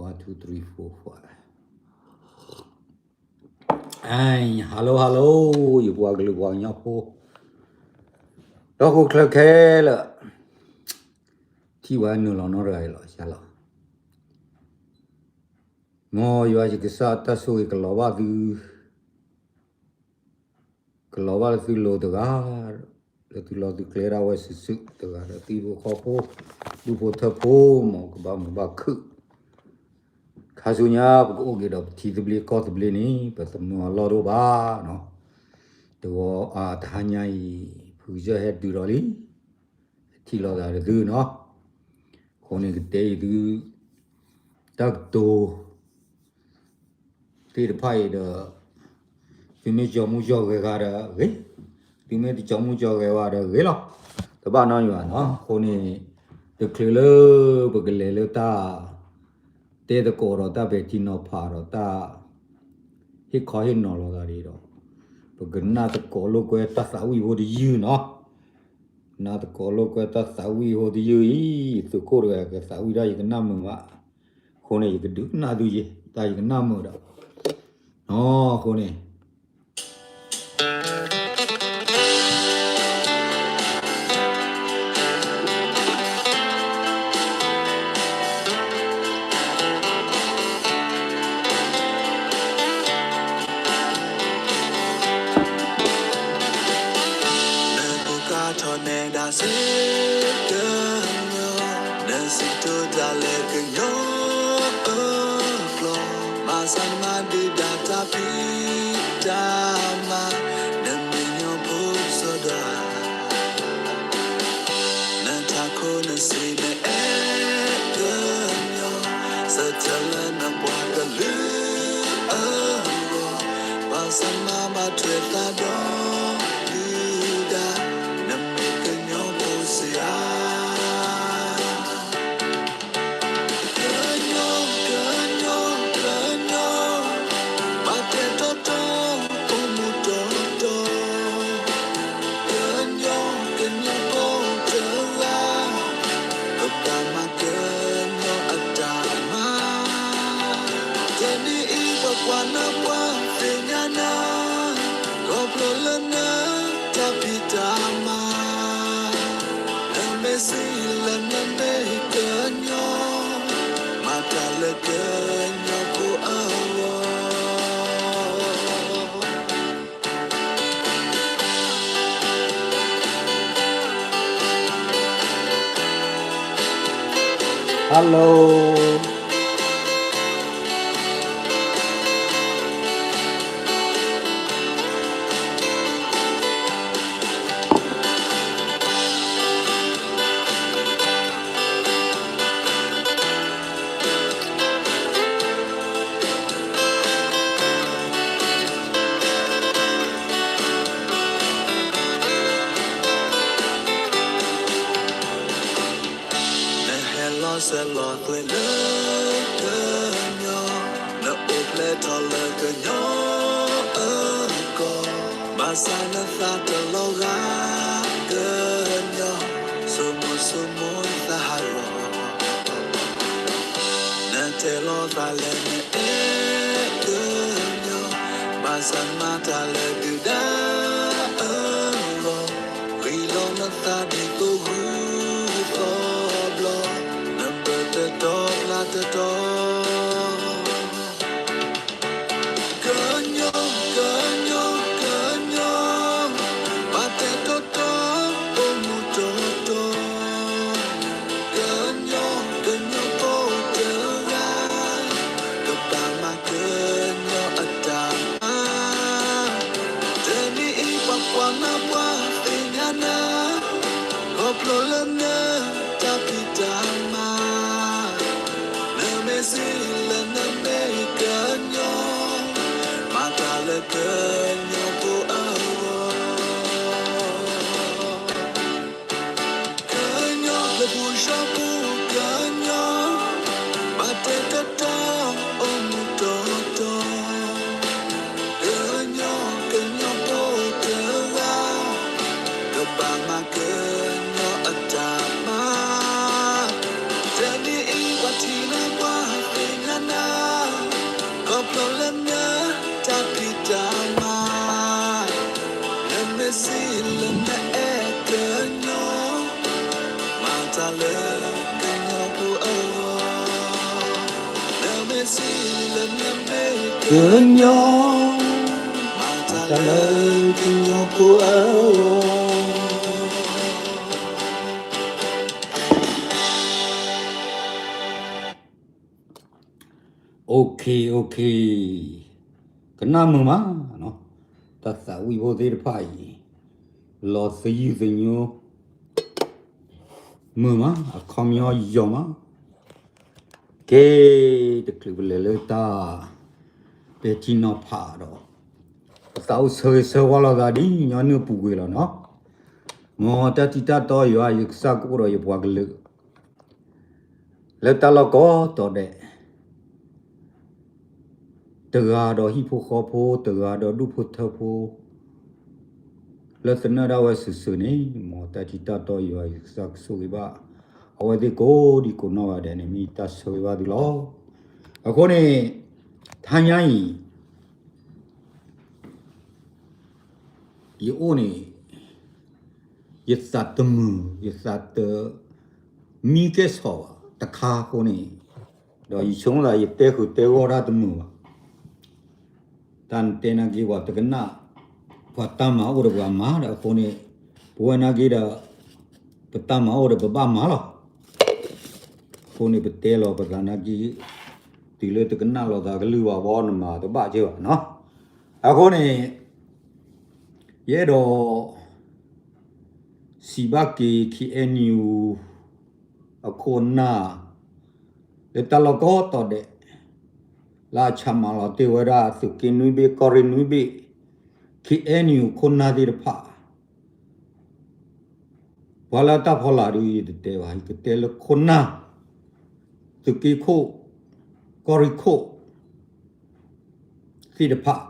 One, two, three, four, five. Hello, hello, ယပှၤကလုာ်ပှၤကညီဖိ, ဒီခိၣ်ချၢခဲလၢာ်, ထံၣ်ဝဲနုာ်လီၤနီတဂၤအံၤလီၤ, ယၤလီၤ. မ်ယွၤယကစၢ်တၢ်ဆိၣ်ဂ့ၤကလီၤဘၣ်သု ကလီၤဘၣ်လၢသုလိၤတဂၤ, လၢသုလီၢ်သုကျဲဒၣ်ဝဲစုာ်စုာ်တဂၤဒီး သံဖိဃီဖိ, ဒူၣ်ဖိထၢဖိ, မ်ကဘၣ်မုာ်ဘၣ်ခုၣ်. ခါဆူညါပကအိၣ်က့ၤဒီးပထံသဘျ့ကီၢ်သဘျ့န့ၣ် ပသမုာ်အလီၢ်တအိၣ်ဘၣ်နီၤ. တဂီၤအတဟါညါအံၤ ဖုကစၢၢ်ဟဲတုၤဒီးလံ ထံၣ်လိာ်သးဒီးသုနီၤ. အဃိန့ၣ်ကတဲအံၤသု တၢ်ကတိၤ သ့ၣ်တဖၣ်အံၤဒီး သုမ့ၢ်ကၠီမူကၠီဂဲၤဂၤဒီးဂ့ၤ, သုမ့ၢ်တကၠီမူကၠီဂဲၤဝဲဒီးဂ့ၤလီၤ. တဘၣ်နီတမံၤဘၣ်နီၤ. အဃိန့ၣ် တချုးလၢပကလဲၤလၢတၢ် တဲသကိးဒီးတၢ်ပဲာ်ထံနီၤဖးဒီးတၢ် ဟ့ၣ်ခီဟ့ၣ်နီၤလိာ်သးဒီး ပကနၢ်သကိးလိာ်ကွဲတၢ်သးဝံၣ်ဖိတယုၢ်နီၤ. နၢ်သကိးလိာ်ကွဲတၢ်သးဝံၣ်ဖိတယုၢ်အံၤ သုးခိၣ်တဂၤကသးဝံၣ်တၢ်ယကနၣ်မုာ်ဘၣ်. အဃိန့ၣ် ယကဒုးနၢ်သုယ့ၣ် တၢ်ယကနၣ်မုာ်ဒီး အဃိန့ၣ် နစံးထီၣ်တၢ်လၢကညီအကျိာ်, ဘၣ်ဆၣ်နမၤဒံးဒၣ်တၢ်ဖံးတၢ်မၤ, နမ့ၢ်ညီဖိစီၤဒၤ နထးခိၣ်နစံးနအဲၣ်ကညီ, ဆၢထၢၣ်လၢနပှၤကလုာ်အဂီၢ်, ဘၣ်ဆၣ်မၤဘၣ်ထွဲသးဒီးဒုၣ်ဒါ, နမ့ၢ်ကညီဖိစံးဧါ. ကညီ, ကညီ, ကညီ, ဘၣ်တဲတီတီ အိၣ်မူတီတီ, ကညီ, ကညီဖိတဂၤ, ကဘၣ်မၤကညီအတၢ်မၤ, တနံၤအံၤပပှၤနပှၤသ့ၣ်ညါနၤ, ခီဖျိလၢနတၢ်ဖံးတၢ်မၤ နမ့ၢ်စံးလၢနမ့ၢ်ကညီ, မၤတၢ်လၢကညီဖိအဂီၢ်. Hello. နဟဲလီၤဆဲးလီၤသွဲၣ်လၢကညီ, နအိၣ်ဖျဲၣ်ထီၣ်လၢကညီအကီၢ်, ဘၣ်ဆၣ်နသးတလီၤဂာ်ကညီ, ဆိမိၣ်ဆိမိၣ်သးဟးဂီၤ နတဲလီၤသးလၢနအဲၣ်ကညီ, ဘၣ်ဆၣ်မၤတၢ်လၢဒုၣ်ဒါအဂီၢ်, ဂံၢ်လီၤနသးဒ်သိးဂုၢ်သီဘျီ, နဘၢတတီပျၢ်တတီ ကညီ, ကညီ, ကညီ, ဘၣ်တဲတီတီ အိၣ်မူတီတီ, ကညီ, ကညီဖိတဂၤ, ကဘၣ်မၤကညီအတၢ်မၤ, တနံၤအံၤပပှၤနပှၤသ့ၣ်ညါနၤ, ခီဖျိလၢနတၢ်ဖံးတၢ်မၤ နမ့ၢ်စံးလၢနမ့ၢ်ကညီ, မၤတၢ်လၢကညီဖိအဂီၢ်, ကညီဖိပူၤစၢဖှိၣ်ကညီ, ဘၣ်တဲတီတီ အိၣ်မူတီတီ ကညီ, ကညီဖိတဂၤ, ကဘၣ်မၤကညီအတၢ်မၤ, ကညီ, မၤတၢ်လၢကညီဖိအဂီၢ်. OK, OK, ကနၣ်မုာ်မး, တၢ်သးဝံၣ်ဖိသ့ၣ်တဖၣ်အံၤ လီၤသယုၢ်သညိ မုာ်မး, အခီပညီယိာ်မး. ကဲ, တချုးပလဲၤလၢတၢ်ပဲာ်ထံနီၤဖးဒီး ပသးအိၣ်ဆၢဂ့ၤဆၢဝါလိာ်သးဒ်ညီနုၢ်ပူၤကွံာ်လီၤနီၤ. မ်တၢ်ထံတၢ်တီယွၤ ယကစၢ်ကအိၣ်ဒီးယပှၤကလုာ် လၢတၢ်လီၢ်ကိးတီၤဒဲး တဂၤဒီးဟံၣ်ဖိဃီဖိ, တဂၤဒီးဒူၣ်ဖိထၢဖိ လၢသနၢၣ်ဒၣ်ဝဲစုာ်စုာ်န့ၣ်, မ်တၢ်ထံတၢ်တီယွၤယကစၢ်ကဆိၣ်ဂ့ၤဘၣ် အဝဲသ့ၣ်ကိးဒံကိးနီၢ်ဂၤဒဲးန့ၣ် မ့ၢ်တၢ်ဆၢဂ့ၤဘၣ်သုလီၤ. အဃိန့ၣ် တဟါညါအံၤ ယအိၣ်န့ၣ် ယသးတမုာ် ယသးတမံကဲၣ်ဆိးဘၣ်တခါအဃိန့ၣ်, ဒီးယဆိကမိၣ်သး ယတဲဃုာ်တဲဂီၢ်တၢ်တမုာ်ဘၣ်. တၢ်နတဲနာ်က့ ပှၤတကနၣ် ပှၤတၢ်မၤအိၣ်ဒီးပှၤမၤဒီးအဃိန့ၣ်, ပဝဲနာ်က့ဒီး ပတၢ်မၤအိၣ်ဒီးပဘၣ်မၤလီၤ. အဃိန့ၣ် ပတဲလီၤပသးနာ်က့ တုၤလၢတကနၣ်လိာ်သးကလုၢ်ဘၣ်ဘီ နမၤတဘၣ်ကဲဘၣ်နီၤ. အဃိန့ၣ် ယအဲၣ်ဒိး စံးဘၣ်က့ၤ KNU အခိၣ်အနၢ် လၢတၢ်လီၢ်ကိးတီၤဒဲး လၢအဆၢမၤလီၤတ့ၢ်ဝဲဒၣ် သုးက့နွံဘ့ၣ် ကီၢ်ရ့ၣ်နွံဘ့ၣ် KNU ခိၣ်နၢ်သ့ၣ်တဖၣ် ပှၤလၢတၢ်ဖီလာ်ဒုး ယတတဲဘၣ်, ယကတဲလၢခိၣ်နၢ် သုးက့ခိၣ် ကီၢ်ရ့ၣ်ခိၣ် သ့ၣ်တဖၣ်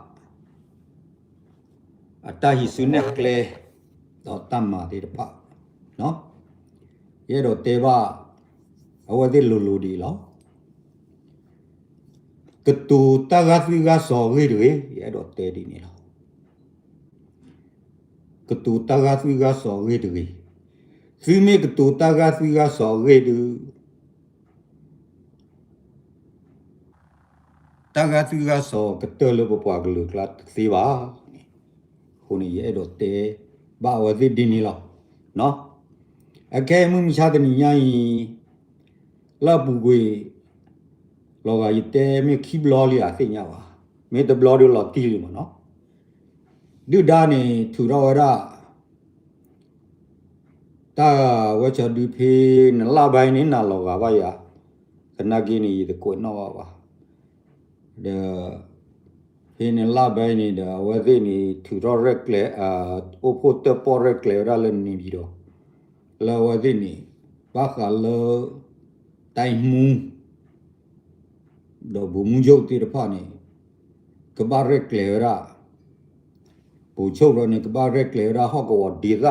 အတၢ်ဟံးစုနဲၣ်ကျဲ ဒီးတၢ်မၤသ့ၣ်တဖၣ် ယအဲၣ်ဒိးတဲဘၣ် အဝဲသ့ၣ်လိၤလိၤဒ်အံၤလီၤ. ကတိၤတၢ်ဂာ်သွံၣ်ဂာ်စီၤအဂ့ၢ်တဂ့ၤ, ယအဲၣ်ဒိးတဲဒ်န့ၣ်လီၤ. ကတိၤတၢ်ဂာ်သွံၣ်ဂာ်စီၤအဂ့ၢ်တဂ့ၤ. သုမ့ၢ်ကတိၤတၢ်ဂာ်သွံၣ်ဂာ်စီၤအဂ့ၢ်ဒုး တၢ်ဂာ်သွံၣ်ဂာ်စီၤကတၢၢ်လၢပပှၤကလုာ်ကျါတသ့ဘၣ်န့ၣ်, အဃိန့ၣ် ယအဲၣ်ဒိးတဲဘၣ်အဝဲသ့ၣ်ဒ်န့ၣ်လီၤ. အခဲအံၤမုၢ်မဆါတနံၤညါအံၤ လၢအပူၤကွံာ် လီၤဂာ်ယတဲမ့ၢ်ခံဘျီလံဧါသ့ၣ်ညါဘၣ်, မ့ၢ်တဘျီဒုးလီၤတံၢ်လံမ့ၢ်နီၤ, ဒုၣ်ဒါန့ၣ်ထုးထီၣ်ဝဲဒၣ် တၢ်ဝဲဆီဒုးဖဲနလၢ်ဘၣ်အံၤန့ၣ် နၤလီၤဂာ်ဘၣ်ယၤ, သနာ်က့န့ၣ် ယတကွဲးနီၣ်ဘၣ်ဘၣ်, ဒီး ဖဲနလၢ်ဘၣ်အံၤန့ၣ်ဒီး အဝဲသ့ၣ်န့ၣ် ထုးထီၣ်ရဲၣ်ကျဲၤ အိၣ်ဖှိၣ်တၢၣ်ပီၣ်ရဲၣ်ကျဲၤဝဲဒၣ်လၢနံၤဒံးဒီး လၢအဝဲသ့ၣ်န့ၣ် ဘၣ်ဃးလၢ တိုင်းမှူး ဒီး ဗိုလ်မှူးချုပ် သ့ၣ်တဖၣ်န့ၣ် ကဘၣ်ရဲၣ်ကျဲၤဝဲဒၣ် ဗိုလ်ချုပ် ဒီးန့ၣ် ကဘၣ်ရဲၣ်ကျဲၤဝဲဒၣ် ဟီၣ်ကဝီၤဒေသ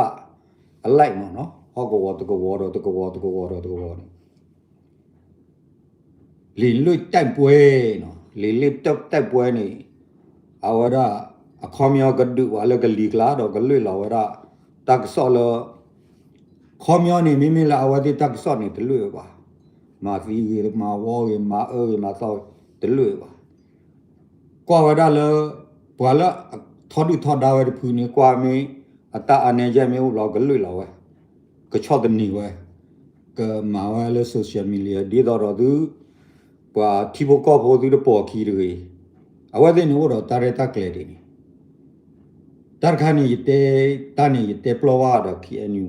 အလိုက်မ့ၢ်နီၤ, ဟီၣ်ကဝီၤတကဝီၤဒီးတကဝီၤတကဝီၤဒီးတကဝီၤန့ၣ် လေလွင့်တိုက်ပွဲနီၤ, လေလွင့်တိုက်ပွဲန့ၣ် အဝဲဒၣ် အခီပညီကဒုးပှၤလၢကလံၤကျါဒီးကလွံၢ်လီၤဝဲဒၣ် တၢ်ကစီၣ်လၢ ခီပညီန့ၣ် မ့မ့ၢ်လၢအဝဲသ့ၣ်တၢ်ကစီၣ်န့ၣ် တလွံၢ်ဝဲဘၣ်. မၤသံဂ့ၤ မၤဝီဂ့ၤ မၤအၢဂ့ၤ မၤသီဂ့ၤ တလွံၢ်ဝဲဘၣ်. ကွၢ်ဝဲဒၣ်လၢ ပှၤလၢအထီဒုၣ်ထီဒါဝဲတဖုန့ၣ် ကွၢ်မ့ၢ်အတၢ်အါနဲယဲၢ်မ့ၢ်အိၣ်ဘျီ ကလွံၢ်လီၤဝဲ, ကဆီၣ်သနံးဝဲ, ကမၤဝဲလၢ social media ဒ်သိးဒီးသု ပှၤထံဖိကီၢ်ဖိသုတပိာ်အခံတဂ့ၤ. အဝဲသ့ၣ်န့ၣ်အိၣ်ဒီးတၢ်ရဲၣ်တၢ်ကျဲၤဒ်န့ၣ် တၢ်တခါန့ၣ် ယတဲ တၢ်န့ၣ် ယတဲပျီၢ်ဘၣ်ဒီး KNU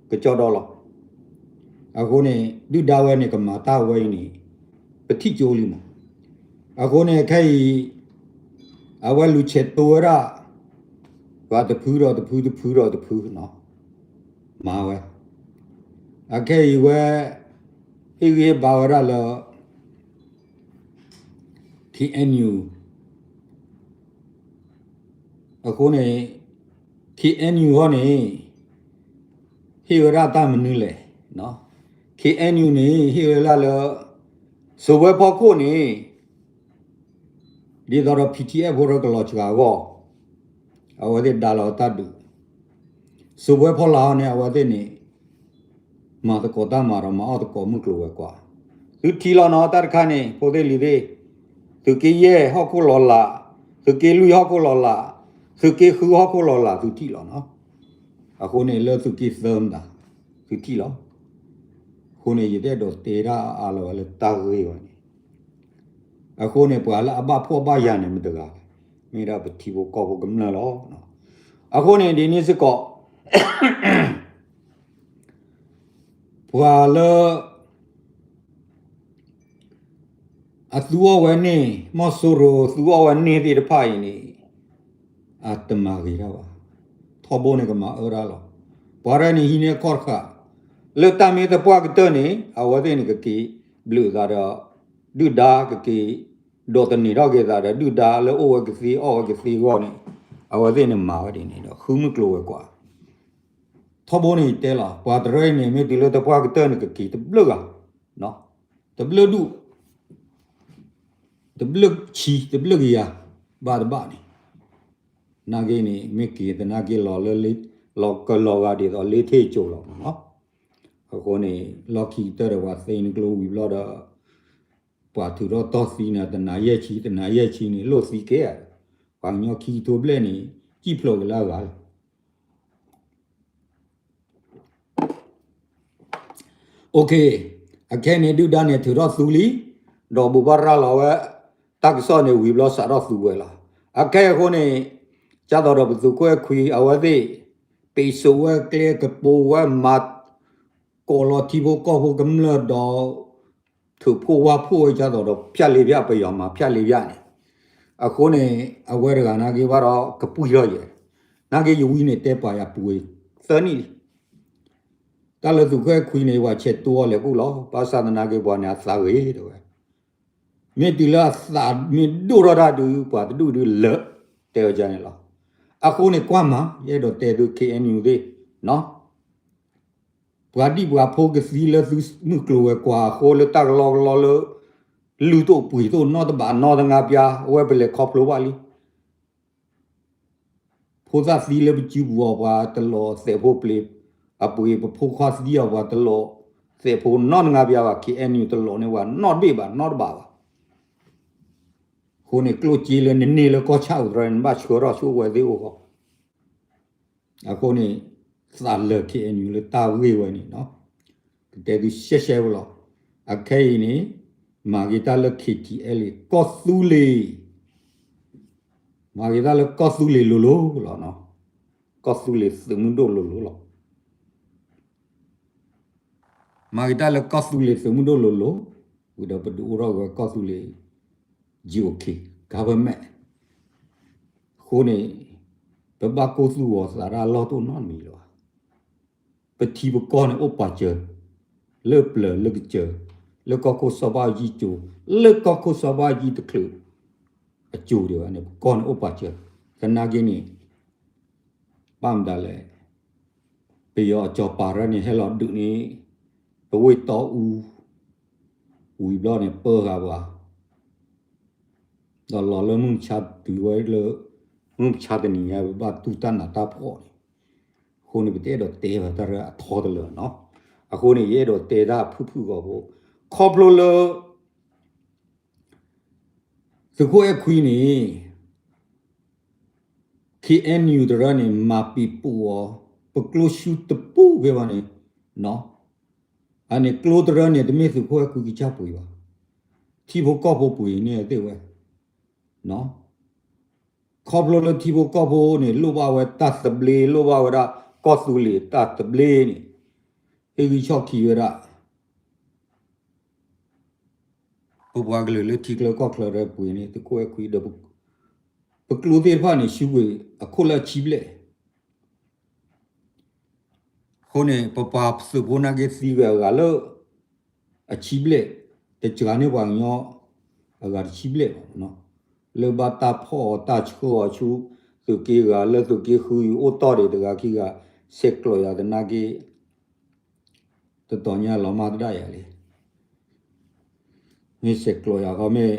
ကကၠီၣ်ဒီလီၤ. အဃိန့ၣ် ဒုၣ်ဒါဝဲန့ၣ် ကမၤတၢ်ဝဲအံၤန့ၣ် ပထံၣ်ကၠိလံမး. အဃိန့ၣ် ခဲအံၤ အဝဲလူၤဆဲးတိဝဲဒၣ် ပှၤတဖုဒီးတဖု တဖုဒီးတဖုနီၤ မၤဝဲ. အခဲအံၤဝဲ ဟ့ၣ်ဂံၢ်ဟ့ၣ်ဘါဝဲဒၣ်လၢ KNU အဃိန့ၣ် KNU ဟီန့ၣ် ဟ့ၣ်ဝဲဒၣ်တၢ်မနုၤလဲၣ်. KNU န့ၣ် ဟ့ၣ်ဝဲဒၣ်လၢ စၢၤဝဲဖီခိၣ်န့ၣ် ဒ်သိးဒီး PDF ဖိဒီးကလီၤစှၤအဂီၢ် အဝဲသ့ၣ်ဒါလီၤတၢ်ဒုး, စၢၤဝဲဖီလာ်ဟီန့ၣ် အဝဲသ့ၣ်န့ၣ် မၤသကိးတၢ်မၤဒီးမၤအီၣ်သကိးမုၢ်ကျိၤဝဲၤကွာ်, သုထံၣ်လီၤနီၤ တၢ်တခါန့ၣ် ဖိသ့ၣ်လံၤသ့ၣ်, သုးက့ယဲၢ်ဟီၣ်ခိၣ်လီၤလး, သုးက့လွံၢ်ဟီၣ်ခိၣ်လီၤလး, သုးက့ဃုဟီၣ်ခိၣ်လီၤလး သုထံၣ်လီၤနီၤ. အဃိန့ၣ်လၢသုးက့သၢမတၤ, သုထံၣ်လီၤ. အဃိန့ၣ် ယတအဲၣ်ဒိးတဲတၢ်အါအါလၢၤဘၣ်လၢတၢ်ဂ့ၢ်ဝဲန့ၣ် အဃိန့ၣ် ပှၤလၢအဘၣ်ဖှီၣ်ဘၣ်ယာ်န့ၣ်မတဂၤလဲၣ်, မ့ၢ်ဒၣ်ပထံဖိကီၢ်ဖိကမျၢၢ်လီၤ. အဃိန့ၣ် ဒ်န့ၣ်စ့ၢ်ကီး ပှၤလၢ အသူအီၣ်ဝဲန့ၢ် မီၢ်စိရိၤသူအီၣ်ဝဲန့ၢ်သ့ၣ်တဖၣ်အံၤန့ၣ် အတမၤဂ့ၤတၢ်ဘၣ်. ထီဘိန့ၣ်ကမၤအၢတၢ်လီၤ. ပှၤရဲၣ်န့ၣ်ဟံးန့ၢ်အခီၣ်တဃာ်, လၢတၢ်မ့ၢ်သပှၢ်ကတၢၢ်န့ၣ် အဝဲသ့ၣ်န့ၣ်ကက့ၤဘျုးသးဒီး ဒုၣ်ဒါကက့ၤ ဒိးသန့ၤထီၣ်က့ၤသးဒီး ဒုၣ်ဒါလၢအိၣ်ဝဲကသ့အီၣ်ဝဲကသ့အဂီၢ်န့ၣ် အဝဲသ့ၣ်န့ၣ်မၤဝဲဒ်န့ၣ်ဒီး ဃုမုၢ်ကျိၤဝဲၤကွာ် ထီဘိန့ၣ်တဲလီၤ ပှၤတရၢအံၤန့ၣ် မ့ၢ်တုၤလၢသပှၢ်ကတၢၢ်န့ၣ် ကက့ၤတဘျုးဂၤ, တဘျုးဒူၣ်, တဘျုးဆံ တဘျုးကယၤ, ဘၣ်တဘၣ်န့ၣ်, နာ်က့န့ၣ် မ့ၢ်က့ၤသနာ်က့လီၤလၢ လီၤကလီၤဂာ်ဒ်သိးလ့ထ့ၣ်ကၠိလီၤမးနီၤ. အဃိန့ၣ် လီၢ်ခံကတၢၢ်ဒီးပှၤသ့န့ၢ်ကျိဝံၤဘျီဒီး ပှၤထုးထီၣ်တီၢ်သံန့ၣ် တနၤယဲၢ်ဆံ တနၤယဲၢ်ဆံန့ၣ် လိၣ်သံကဲဧါ, ပှၤကညီခံကထိဘျဲၣ်န့ၣ် စံၣ်ဖျိးက့ၤလၢအဂၤလီၤ. OK, အခဲအံၤန့ၣ် ဒုၣ်ဒါန့ၣ်ထုးထီၣ်သူလံ, ဒီးဘိးဘၣ်ရၤလီၤဝဲ တၢ်ကစီၣ်န့ၣ်ဝံၤဘျီစးထီၣ်သူဝဲလီၤ. အခဲအံၤအဃိန့ၣ် ကၢ်သိးဒီးပသုးခိၣ်အဲၣ်ခွံအဝဲသ့ၣ် ပ့းစိာ်ဝဲကျဲကပိာ်ဝဲမၤ ကိးလီၤထံဖိကီၢ်ဖိကမျၢၢ်ဒီး ထုးဖှိၣ်ဝါဖှိၣ်ဝဲကၢ်သိးဒီး ဖၠၣ်လ့ဖၠၣ် ပယီၤမၤဖၠၣ်လ့ဖၠၣ်န့ၣ်, အဃိန့ၣ် အဝဲတဂၤနာ်က့ဘၣ်ဒီးကပှံၢ်ထီၣ်ယဲ, နာ်က့ယဝံၤန့ၣ်တဲပှၤယၤပူၤသၢနံၣ်လံ တၢ်လၢသုးခိၣ်အဲၣ်ခွံန့ၣ် ပှၤဆဲးတိအီၤလဲၤကူၣ်လီၤ, ဘၣ်ဆၣ်သနာ်က့ပှၤန့ၣ်အသးဂ့ၤတဲဝဲ, မ့ၢ်တုၤလၢအသးမ့ၢ်ဒိၣ်ထီၣ်တၢ်ဒုး ပှၤတဒူၣ်ဒုးလၢာ် တဲဝဲဒ်န့ၣ်လီၤ. အဃိန့ၣ်ကွၢ်မး ယအဲၣ်ဒိးတဲသု KNU သ့ၣ်နီၤ ပှၤဒံၣ်ပှၤဖိကသံလၢသုမုၢ်ကျိၤဝဲၤကွာ်အဃိ လၢတၢ်ကလီကလီလၢ လုၢ်ဒိၣ်ပှ့ၤဒိၣ်နီတဘးနီတငါပျါ အဝဲပလဲၤခီဖျိဘၣ်လံ. ဖိသၣ်သံလၢပစုပူၤအီၤ ပှၤတလိးသဲးဖိပျ့ၤအပှ့ၤ, ပဖိခွါသံအီၤ ပှၤတလိးသဲးဖိနီတငါပျါဘၣ်, KNU တလိးန့ၢ်ပှၤနီတဘ့ၣ်ဘၣ် နီတဘးဘၣ်. အဃိန့ၣ် ကျိၣ်စ့လၢနန့ၢ်လၢကီၢ်ဆၣ်အိၣ်တရၢန့ၣ် နဘၣ်ဆှၢထီၣ်ဆူအဝဲသ့ၣ်အိၣ်ဃီ အဃိန့ၣ် သးလၢ KNU လၢတၢ်ဂ့ၢ်ဝဲန့ၣ်နီၤ, ကတဲသုရှဲရှဲဝဲလီၤ. အခဲအံၤန့ၣ် မၤဂ့ၤတၢ်လၢ KTLA ကီၢ်သူလ့ၤ, မၤဂ့ၤတၢ်လၢကီၢ်သူလ့ၤလိၤလိၤလီၤ. ကီၢ်သူလ့ၤသုးမုၢ်ဒိၣ်လိၤလိၤလီၤ. မၤဂ့ၤတၢ်လၢကီၢ်သူလ့ၤသုးမုၢ်ဒိၣ်လိၤလိၤ, ဝံၤဒီးပဒုးအိၣ်ထီၣ်က့ၤဝဲကီၢ်သူလ့ၤ GOK government အဃိန့ၣ် ပဘၣ်ကိၢ်သူၣ်ဂီၤသးတၢ်လီၢ်တအိၣ်နီတမံၤလၢၤဘၣ်. ပထံပကီၢ်န့ၣ်အိၣ်ပာ်စၢၤ လၢပျၢၤလၢကစၢၤ လၢကီၢ်ခိၣ်စီၤဘၣ်ယံၣ်ကၠိ, လၢကီၢ်ခိၣ်စီၤဘၣ်ယံၣ်တချုးအစိၤဒံးဘၣ်န့ၣ် ပကီၢ်န့ၣ်အိၣ်ပာ်စၢၤ. သနာ်က့န့ၣ် ဘၣ်မတၤလဲၣ်, ပယီၤအစီၤပၤရၢန့ၣ် ဟဲလီၤဒုးန့ၣ် ပဝ့ၢ်တီအူ ဝံၤဘျီန့ၣ် ပၢဃာ်ပှၤ ဒီးလီၤလၢမုၢ်မဆါတုၤဝဲလၢ မုၢ်မဆါတနံၤညါ ပဘၣ်တူၢ်တၢ်နးတၢ်ဖှီၣ်န့ၣ်, အဃိန့ၣ် ပတအဲၣ်ဒိးတဲဘၣ်တၢ်လၢအထီတလၢာ်နီၤ. အဃိန့ၣ် ယအဲၣ်ဒိးတဲတၢ်ဖုၣ်ဖုၣ်ဂီၢ်ဖိ ခီဖျိလၢ သုးခိၣ်အဲၣ်ခွံန့ၣ် KNU တရၢန့ၣ် မၤပံာ်ပူၤအီၤ ပကျိဆူတပူၤဖဲဘၣ်န့ၣ်, အန့ၣ်ကျိတရၢန့ၣ် တမ့ၢ်သုးခိၣ်အဲၣ်ခွံကစၢ်ပှ့ၤဘၣ်, ထံဖိကီၢ်ဖိပှ့ၤန့ၢ်သ့ၣ်ဝဲ ခီဖျိလၢထံဖိကီၢ်ဖိန့ၣ် လိၣ်ဘၣ်ဝဲတၢ်သဘျ့ လိၣ်ဘၣ်ဝဲဒၣ်ကီၢ်သူလ့ၤတၢ်သဘျ့န့ၣ် ဟ့ၣ်ဂံၢ်ဆီၣ်ခံဝဲဒၣ် ပပှၤကလုာ်လၢထံချၢကီၢ်ချၢဒီးပှ့ၤန့ၢ်သုးခိၣ်အဲၣ်ခွံဒီး ပကျိသ့ၣ်တဖၣ်န့ၣ် ဆူကွံာ်အခိၣ်လၢအဆံဘျဲၣ် အဃိန့ၣ် ပပှၤသုးဖိနာ်က့သံဝဲအဂၤလၢ အဆံဘျဲၣ် တစှၤန့ၢ်ပှၤကညီအဂၤတဆံဘျဲၣ်ဘၣ်, လၢဘၣ်တၢ်ဖီၣ်အီၤတၢ်ဆှၢအီၤဆူ သုးက့ဂၤ လၢသုးက့ဃုအံၤအိၣ်တီၢ်ဒံးတဂၤခံဂၤ ဆဲးကျိးယၤသနာ်က့ တတီၤညါလီၤမၢ်တဒၣ်ယၤလံ. မ့ၢ်ဆဲးကျိးယၤဃီမ့ၢ်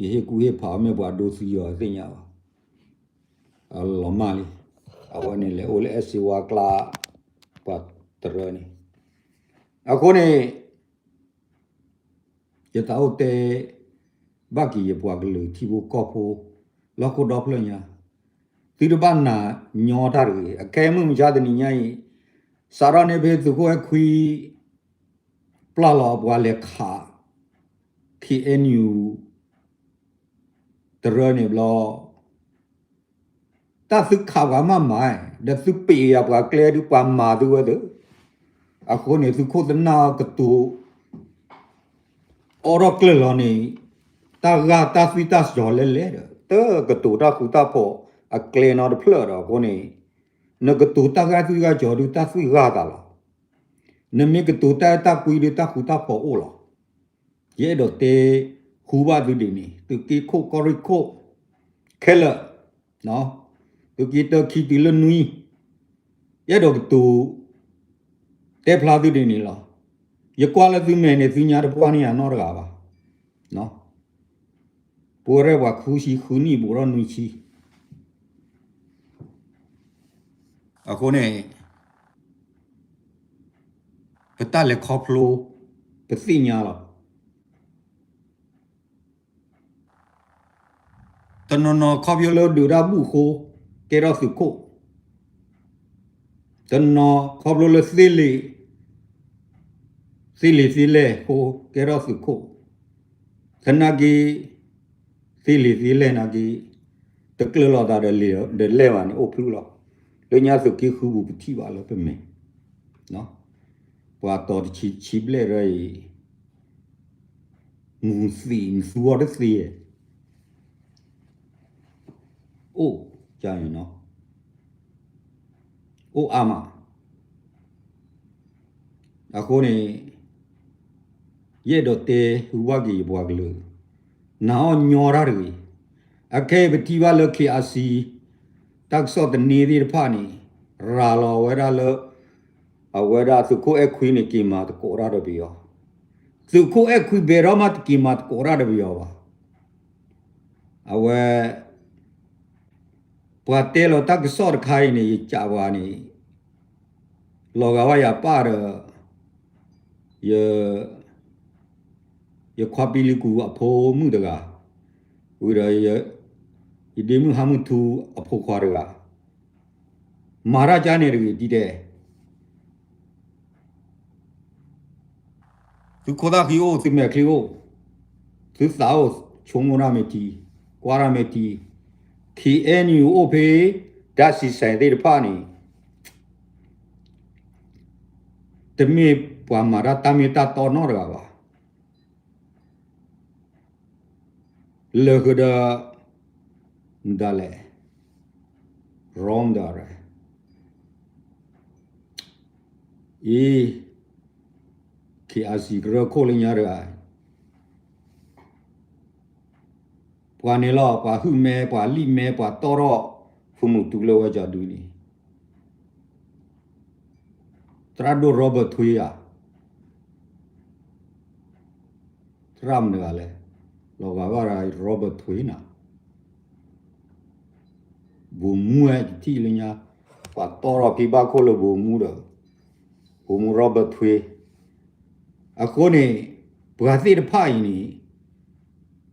ယဟ့ၣ်ကူၣ်ဟ့ၣ်ဖးအီၤ မ့ၢ်ပှၤဒိသံအီၤသ့ၣ်ညါဘၣ်. အလီၤမၢ်လံ. အဝဲန့ၣ်လဲၤအိၣ်လၢအဲၣ်စ့ဝါကျါ ပှၤတရၢန့ၣ် အဃိန့ၣ် ယသးအိၣ်တဲဘၣ်က့ၤယပှၤကလုာ်ထံဖိကီၢ်ဖိ လၢဟီၣ်ခိၣ်ဒီဖျၢၣ်ညါ, သုတဘၣ်နာ်ညီတၢ်တဂ့ၤ. အခဲမုၢ်မဆါတနံၤညါအံၤ စးထီၣ်န့ၣ်ဖဲသုးခိၣ်အဲၣ်ခွံ ပျၢ်လီၤအပှၤလဲၤခး ခ့ၣ်အဲၣ်ယူၣ် တရၢန့ၣ်ဘျီ တၢ်သုခးပှၤမးမး, ဒီးသုပ့ၤယၤပှၤကျဲဒုးပှၤမၤသုဝဲသ့ၣ်, အဃိန့ၣ် သုးခိၣ်သနၢ်ကတိၤ အိးထီၣ်ကျၢၢ်လီၤန့ၣ် တၢ်ဂာ်တၢ်သွံၣ်တၢ်စီၤလဲၣ်လဲၣ်ဒီး တကတိၤတၢ်ဃူတၢ်ဖိးအကျဲနီတဖျၢၣ်ဒီးအဃိန့ၣ် နကတိၤတၢ်ဂာ်သွံၣ်ဂာ်စီၤဒုးတၢ်သွံၣ်ဂာ်သးလီၤ. နမ့ၢ်ကတိၤတၢ်အဲၣ်တၢ်ကွံဒုးတၢ်ဃူတၢ်ဖိးအိၣ်လီၤ. ယအဲၣ်ဒိးတဲဟူဘၣ်သုဒ်န့ၣ် သုးက့ခိၣ်ကီၢ်ရ့ၣ်ခိၣ် ခဲလၢာ် သုးက့တၢခံတုၤလၢနွံ ယအဲၣ်ဒိးကတိၤ တဲဖျါသုဒ်န့ၣ်လီၤ. ယကွၢ်လၢသုမဲာ်န့ၣ် သုညါတပှၢ်န့ၢ်ယၤနီတဂၤဘၣ်. ပဝဲရဲၣ်ပှၤဃုဆံဃုနံၣ်ဘူးထီၣ်နွံဆံ အဃိန့ၣ် ပတၢ်လဲၤခီဖျိ ပသ့ၣ်ညါလီၤ. တနီၤနီၤခီဖျိလၢဒုးတၢ်ဘူၣ်ဃိ ကဲထီၣ်သုးခိၣ်, တနီၤခီဖျိလၢသ့လံာ် သ့လံာ်သ့လဲၢ်ဃိ ကဲထီၣ်သုးခိၣ်, သနာ်က့ သ့လံာ်သ့လဲၢ်နာ်က့ တကျၢၤလီၤသးဒီးလံာ်ဒီးလဲၢ်ဘၣ်န့ၣ် အိၣ်ဖျုလီၤ. လၢညါသုးက့ဃုပူၤပထံၣ်ဘၣ်လၢပမဲာ် ပှၤတီၤတဆံတဆံဘျဲၣ်ရၢအံၤ မူၤသံးမူၤသူအီၤတသ့, အိၣ်, အိၣ်အါမး. အဃိန့ၣ် ယအဲၣ်ဒိးတဲဟူဘၣ်က့ၤယပှၤကလုာ် နာ်အီၤညီတၢ်တဂ့ၤ. အခဲအံၤပထံၣ်ဘၣ်လၢ ခ့ၣ်အါစံ တၢ်ကစီၣ်သန့သ့ၣ်တဖၣ်န့ၣ် ရၤလီၤဝဲဒၣ်လၢ အဝဲဒၣ်သုးခိၣ်အဲၣ်ခွံန့ၣ် က့ၤမၤသကိးတၢ်ဒီးပယီၤ, သုးခိၣ်အဲၣ်ခွံဘဲၣ်ထီၣ်မးတက့ၤမၤသကိးတၢ်ဒီးပယီၤဘၣ်. အဝဲ ပှၤတဲလီၤတၢ်ကစီၣ်တခါအံၤန့ၣ် ယကးပှၤန့ၣ် လီၤဂာ်ဝဲယပၢ်ဒီး ယခွါပံလံၤကူၤအဖိမုၣ်တဂၤ, ဝံၤဒီး ယဒ့မုၣ်ဟါမုၢ်ထူအဖိခွါတဂၤ, မၤတၢ်ကါန့ၣ်တဂ့ၤဒ်တဲ သုခိၣ်သၣ်ဃံအိၣ်, သုမဲာ်ချံအိၣ်, သုသးအိၣ်, ဆိကမိၣ်တၢ်မ့ၢ်ထံ, ကွၢ်တၢ်မ့ၢ်ထံ, ခ့ၣ်အဲၣ်ယူၣ်အိၣ်ဖဲ ဓာတ်ဆီဆိုင် သ့ၣ်တဖၣ်န့ၣ် တမ့ၢ်ပှၤမၤတၢ်တၢ်မ့ၢ်တၢ်တီနီတဂၤဘၣ်. လၢာ်ဃုာ်ဒီး မတၤလဲၣ်, ရီမတၤလဲၣ်, အံၤ ခ့ၣ်အါစံကရၢခိၣ်လၢညါတဂၤ ပှၤန့ၣ်လီၤ ပှၤဟုၣ်မဲ ပှၤလံၣ်မဲ ပှၤတီၣ်ထီၣ် ဖုမူတူလၢဝဲကီၤဒုန့ၣ် သရၣ်ဒိၣ် Robert Thuy ဧါ, သရၣ်မတၤတဂၤလဲၣ်, လီၤဂာ်ဘၣ်ရၤ Robert Thuy နၤ, ဗိုလ်မှူးအံၤတထံၣ်လၢညါ, ပှၤတီၣ်ထီၣ်ဖံဘၣ်ခိၣ်လၢ ဗိုလ်မှူး ဒီး ဗိုလ်မှူး Robert Thuy အဃိန့ၣ် ပှၤသ့ၣ်တဖၣ်အံၤန့ၣ်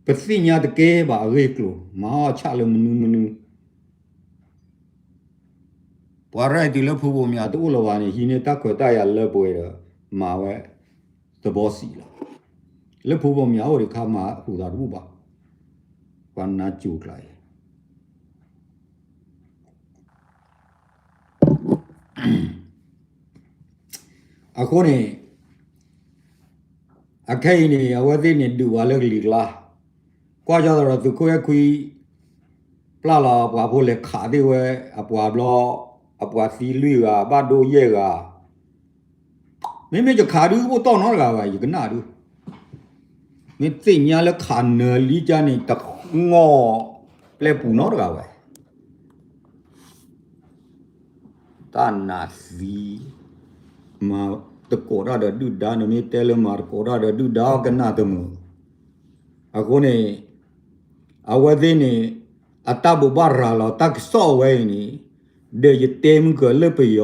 ပသ့ၣ်ညါတကဲဘၣ်အဂ့ၢ်အကျိၤ မၤအီၣ်ဆၣ်လၢမနုၤမနုၤ ပှၤရဲၣ်အံၤတုၤလၢဖုဘိၣ်မၠးတအိၣ်လၢၤဘၣ်န့ၣ် ဟံးန့ၢ်တၢ်ခွဲးတၢ်ယာ်လၢပှဲၤဒီး မၤဝဲ သဘီစံးလီၤ. လၢဖုဘိၣ်မၠးအိၣ်ဒံးခါမၤဟူးသးတဘူၣ်ဘၣ်. ပှၤနါစိၤကျါအံၤ အဃိန့ၣ် အခဲအံၤန့ၣ် အဝဲသ့ၣ်န့ၣ်ဒုးဝဲလၢကလံၤကျါ, ကွၢ်ကၢ်သိးဒီးသုးခိၣ်အဲၣ်ခွံ ပျၢ်လီၤပှၤဖိလဲၤခးသ့ၣ်ဝဲ အပှၤဘျီ အပှၤသံလွံၢ်ဂၤ ဘၣ်ဒိယဲၢ်ဂၤ မ့မ့ၢ်ယခးဒုးအိၣ်တီၢ်နီတဂၤဘၣ် ယကနၣ်ဒုး, မ့ၢ်သ့ၣ်ညါလၢခးနၢၤလံကါန့ၣ် တငီၢ်ပျဲပူၤနီတဂၤဝဲ တၢ်နးသံ မၤတကိးတၢ်ဒီးဒုၣ်ဒါ နမ့ၢ်တဲလၢမၤတကိးတၢ်ဒီးဒုၣ်ဒါကနၣ်တမုာ်. အဃိန့ၣ် အဝဲသ့ၣ်န့ၣ် အတၢ်ဘိးဘၣ်ရၤလီၤတၢ်ကစီၣ်အဝဲအံၤန့ၣ် ဒီးယတဲမုၢ်ကလၢပယီၤ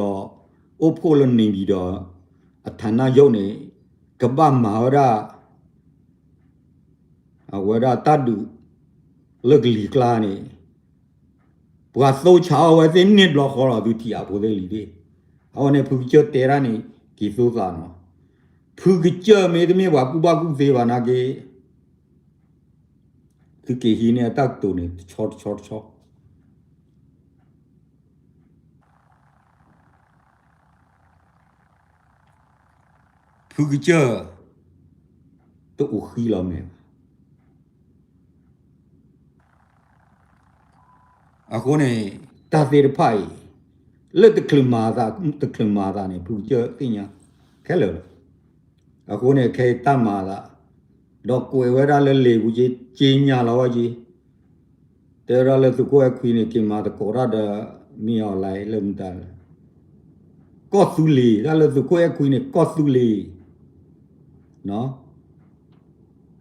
အိၣ်ဖှိၣ်လၢန့ၣ်ဘံၤဒီး အဝဲဒၣ်ပှၤလၢအမၤဝဲဒၣ်အထးနါယိၣ်န့ၣ် ကဘၣ်မၤဝဲဒၣ် အဝဲဒၣ်တၢ်ဒုးလၢကလံၤကျါန့ၣ် ပှၤသိဆးအီၣ်ဝဲသ့ၣ်န့ၣ်ဘျီဃီလီၤ သုထံၣ်အဖိသ့ၣ်လံၤသ့ၣ်. အဃိန့ၣ် ဖုကစၢၢ်တဲဒၣ်န့ၣ် က့ၤသိသးနီၤ. ဖုကစၢၢ်မ့တမ့ၢ်ပှၤကူၣ်ဘၣ်ကူၣ်သ့ဘၣ်နာ်က့ သုက့ၤဟံးန့ၢ်အတၢ်ကတိၤန့ၣ် တဆီတဆီတဆီ ဖုကစၢၢ် တအိၣ်ဃံလီၤမဲာ်ဘၣ်. အဃိန့ၣ် တၢ်သ့ၣ်တဖၣ်အံၤ လၢတချုးမၤသး တချုးမၤသးန့ၣ် ဖုကစၢၢ်သ့ၣ်ညါခဲလၢာ်လီၤ. အဃိန့ၣ် ခဲအံၤတၢ်မၤသး ဒီးကွဲးဝဲဒၣ်လၢလံာ်ပူၤက့ က့ညါလီၤဝဲက့ တဲဝဲဒၣ်လၢသုးခိၣ်အဲၣ်ခွံန့ၣ် က့ၤမၤသကိးတၢ်ဒီး မ့ၢ်အီၤလဲလၢမတၤလဲၣ် ကီၢ်သူလ့ၤ တၢ်လၢသုးခိၣ်အဲၣ်ခွံန့ၣ် ကီၢ်သူလ့ၤ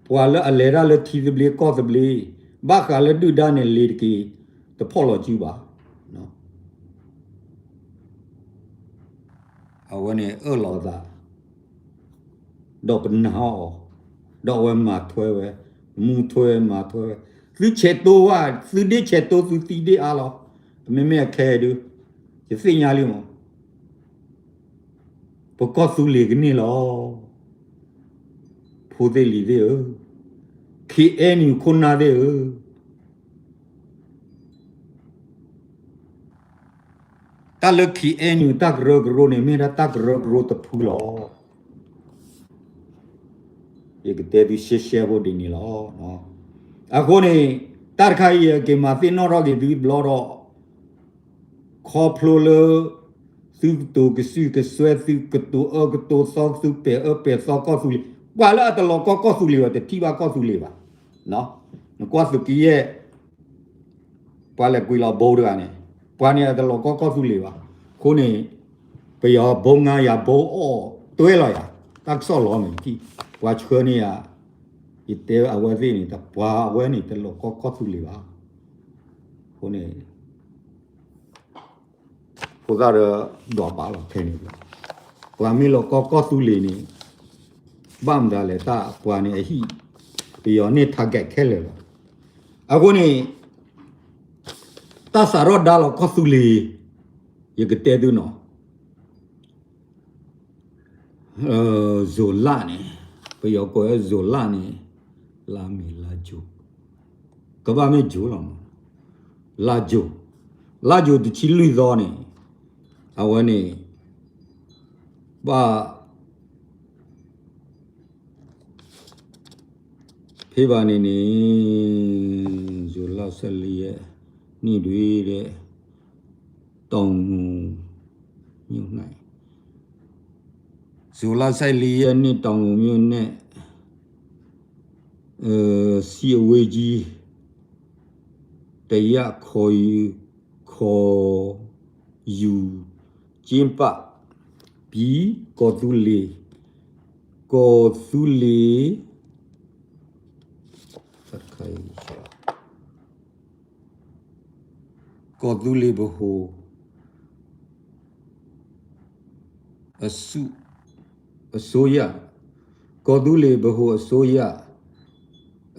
ပှၤလၢအလဲၤတၢ်လၢထံသဘျ့ကီၢ်သဘျ့ ဘၣ်ဃးလၢဒုၣ်ဒါန့ၣ် လ့ၤတက့ၤ တဖီၣ်လီၤစုဘၣ်. အဝဲန့ၣ်အၢၣ်လီၤအသး ဒီးပနာ်အီၤ, ဒီးအဝဲမၤထွဲဝဲ, မူထွဲမၤထွဲဝဲ, သုဆဲးတိဝဲ, သုဒ့ဆဲးတိ သုသံဒ့အါလီၤ. မ့မ့ၢ်အခဲဒုး ယသ့ၣ်ညါလံမး, ပကီၢ်သူလ့ၤကန့ၢ်လီၤ. ဖိသ့ၣ်လံၤသ့ၣ်ဧၢ, ခ့အဲနုာ်ခိၣ်နၢ်သ့ၣ်ဧၢ, တၢ်လၢခ့အဲနုာ်တၢ်ကရၢကရိန့ၣ် မ့ၢ်ဒၣ်တၢ်ကရၢကရိတဖုလီၤ. ယကတဲသုရှဲရှဲဖိဒ်န့ၣ်လီၤ. အဃိန့ၣ် တၢ်တခါအံၤ ယက့ၤမၤသ့ၣ်နီၣ်ထီၣ်က့ၤသုတဘျီဒီး ခီဖျိလၢ သုကတိၤကစုၢ်ကစွဲ သုကတိၤအၢကတိၤသီ သုပဲာ်အၢပဲာ်သီကီၢ်သူလ့ၤ, ပှၤလၢအတလီၤကီကီၢ်သူလ့ၤဘၣ် တထံၣ်ဘၣ်ကီၢ်သူလ့ၤဘၣ်. နကွၢ်သုးက့ယဲၢ် ပှၤလဲၤကွံာ်လီၤဘိတဂၤန့ၣ်, ပှၤန့ၣ်အတလီၤကီကီၢ်သူလ့ၤဘၣ်. အဃိန့ၣ် ပယီၤဘိငါယၤဘိအီၣ်တွဲလီၤယၤ, တၢ်ကစီၣ်လီၤမ့ၢ်ထံၣ်, ပှၤဆှၢန့ၢ်ယၤ, ယတဲအဝဲသ့ၣ်န့ၣ် ပှၤအဝဲန့ၣ်တလီၤကီကီၢ်သူလ့ၤဘၣ်. အဃိန့ၣ် ဖိသၣ်ဒီး ဒွးဘၣ်လီၤခဲန့ၣ်, ပှၤမ့ၢ်လီၤကီကီၢ်သူလ့ၤန့ၣ် ဘၣ်မတၤလဲၣ် တၢ်ပှၤန့ၣ်အဟံၣ်, ပယီၤန့ၢ် target ခဲလၢာ်လီၤ. အဃိန့ၣ် တၢ်စးထီၣ်ဒါလီၤကီၢ်သူလ့ၤ, ယကတဲသုနီၤ, ဇိၤလၣ်န့ၣ်, ပယီၤကိးဝဲဇိၤလၣ်န့ၣ်, လါမ့ၤလါကၠိၤ, ကဘၣ်မ့ၢ်ကၠိၤလီၤမး, လါကၠိၤ, လါကၠိၤတဆံလွံၢ်သီန့ၣ်, အဝဲန့ၣ် ဘၣ် ဖဲဘၣ်န့ၣ်န့ၣ်, ဇိၤလၣ်ဆဲးလံယဲၢ် န့ၣ်ဒွံဒီး တောင်ငူမြို့ ဇိၤလၣ်ဆဲးလံယဲၢ် န့ၣ် တောင်ငူမြို့ န့ၣ် စစ်အရေးကြီး တရားခေါ်ယူ ခေါ်ယူကျင်းပပြီး ကီၢ်သူလ့ၤ, ကီၢ်သူလ့ၤ ကီၢ်သူလ့ၤပဟိၣ် အစု အစိုးရ, ကီၢ်သူလ့ၤပဟိၣ်အစိုးရ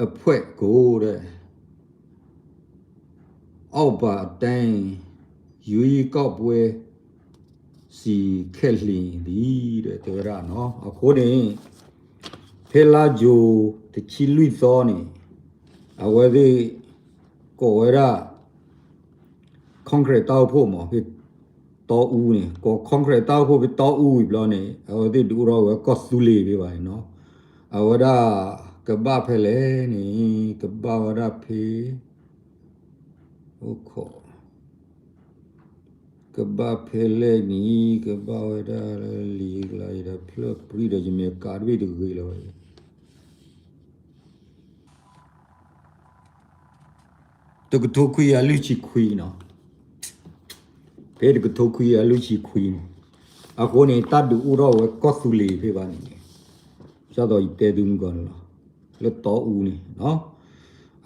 အဖွဲ့ကို ဒီး အောက်ပါအတိုင်း ရွေးကောက်ပွဲ စံခဲလံဒံး ဒီးတဲဝဲဒၣ်နီၤ. အဃိန့ၣ် ဖဲလါယူၤ တဆံလွံၢ်သီန့ၣ် အဝဲသ့ၣ် ကိးဝဲဒၣ် ခီၣ်ခြဲးတၢ်အိၣ်ဖှိၣ်မး ဖဲတီအူန့ၣ် ကိးခီၣ်ခြဲးတၢ်အိၣ်ဖှိၣ်ဖဲတီအူဝံၤဘျီန့ၣ် အဝဲသ့ၣ်ဒုးအိၣ်ထီၣ်ဝဲကီၢ်သူလ့ၤဖဲဘၣ်န့ၣ်နီၤ. အဝဲဒၣ် ကဘၣ်ဖဲလဲၣ်န့ၣ် ကဘၣ်ဝဲဒၣ်ဖဲ အိၣ်ခိး ကဘၣ်ဖဲလဲၣ်န့ၣ် ကဘၣ်ဝဲဒၣ်လၢလံာ်ကျါအံၤဒီး ဖျၢၣ်ပြံဒီး ယမ့ၢ်ကးတဘ့ၣ်တဂ့ၤလီၤဝဲ တကထိခွံကယၤလွံၢ်ဆံခွံနီၤ, ဖဲတကထိခွံကယၤလွံၢ်ဆံခွံန့ၣ်, အဃိန့ၣ် တၢ်ဒုးအိၣ်ထီၣ်ဝဲကီၢ်သူလ့ၤဖဲဘၣ်န့ၣ်န့ၣ်, ဒ်သိးယတဲသုမုၢ်ဂီၤန့ၣ်လီၤ, လၢတီအူန့ၣ်,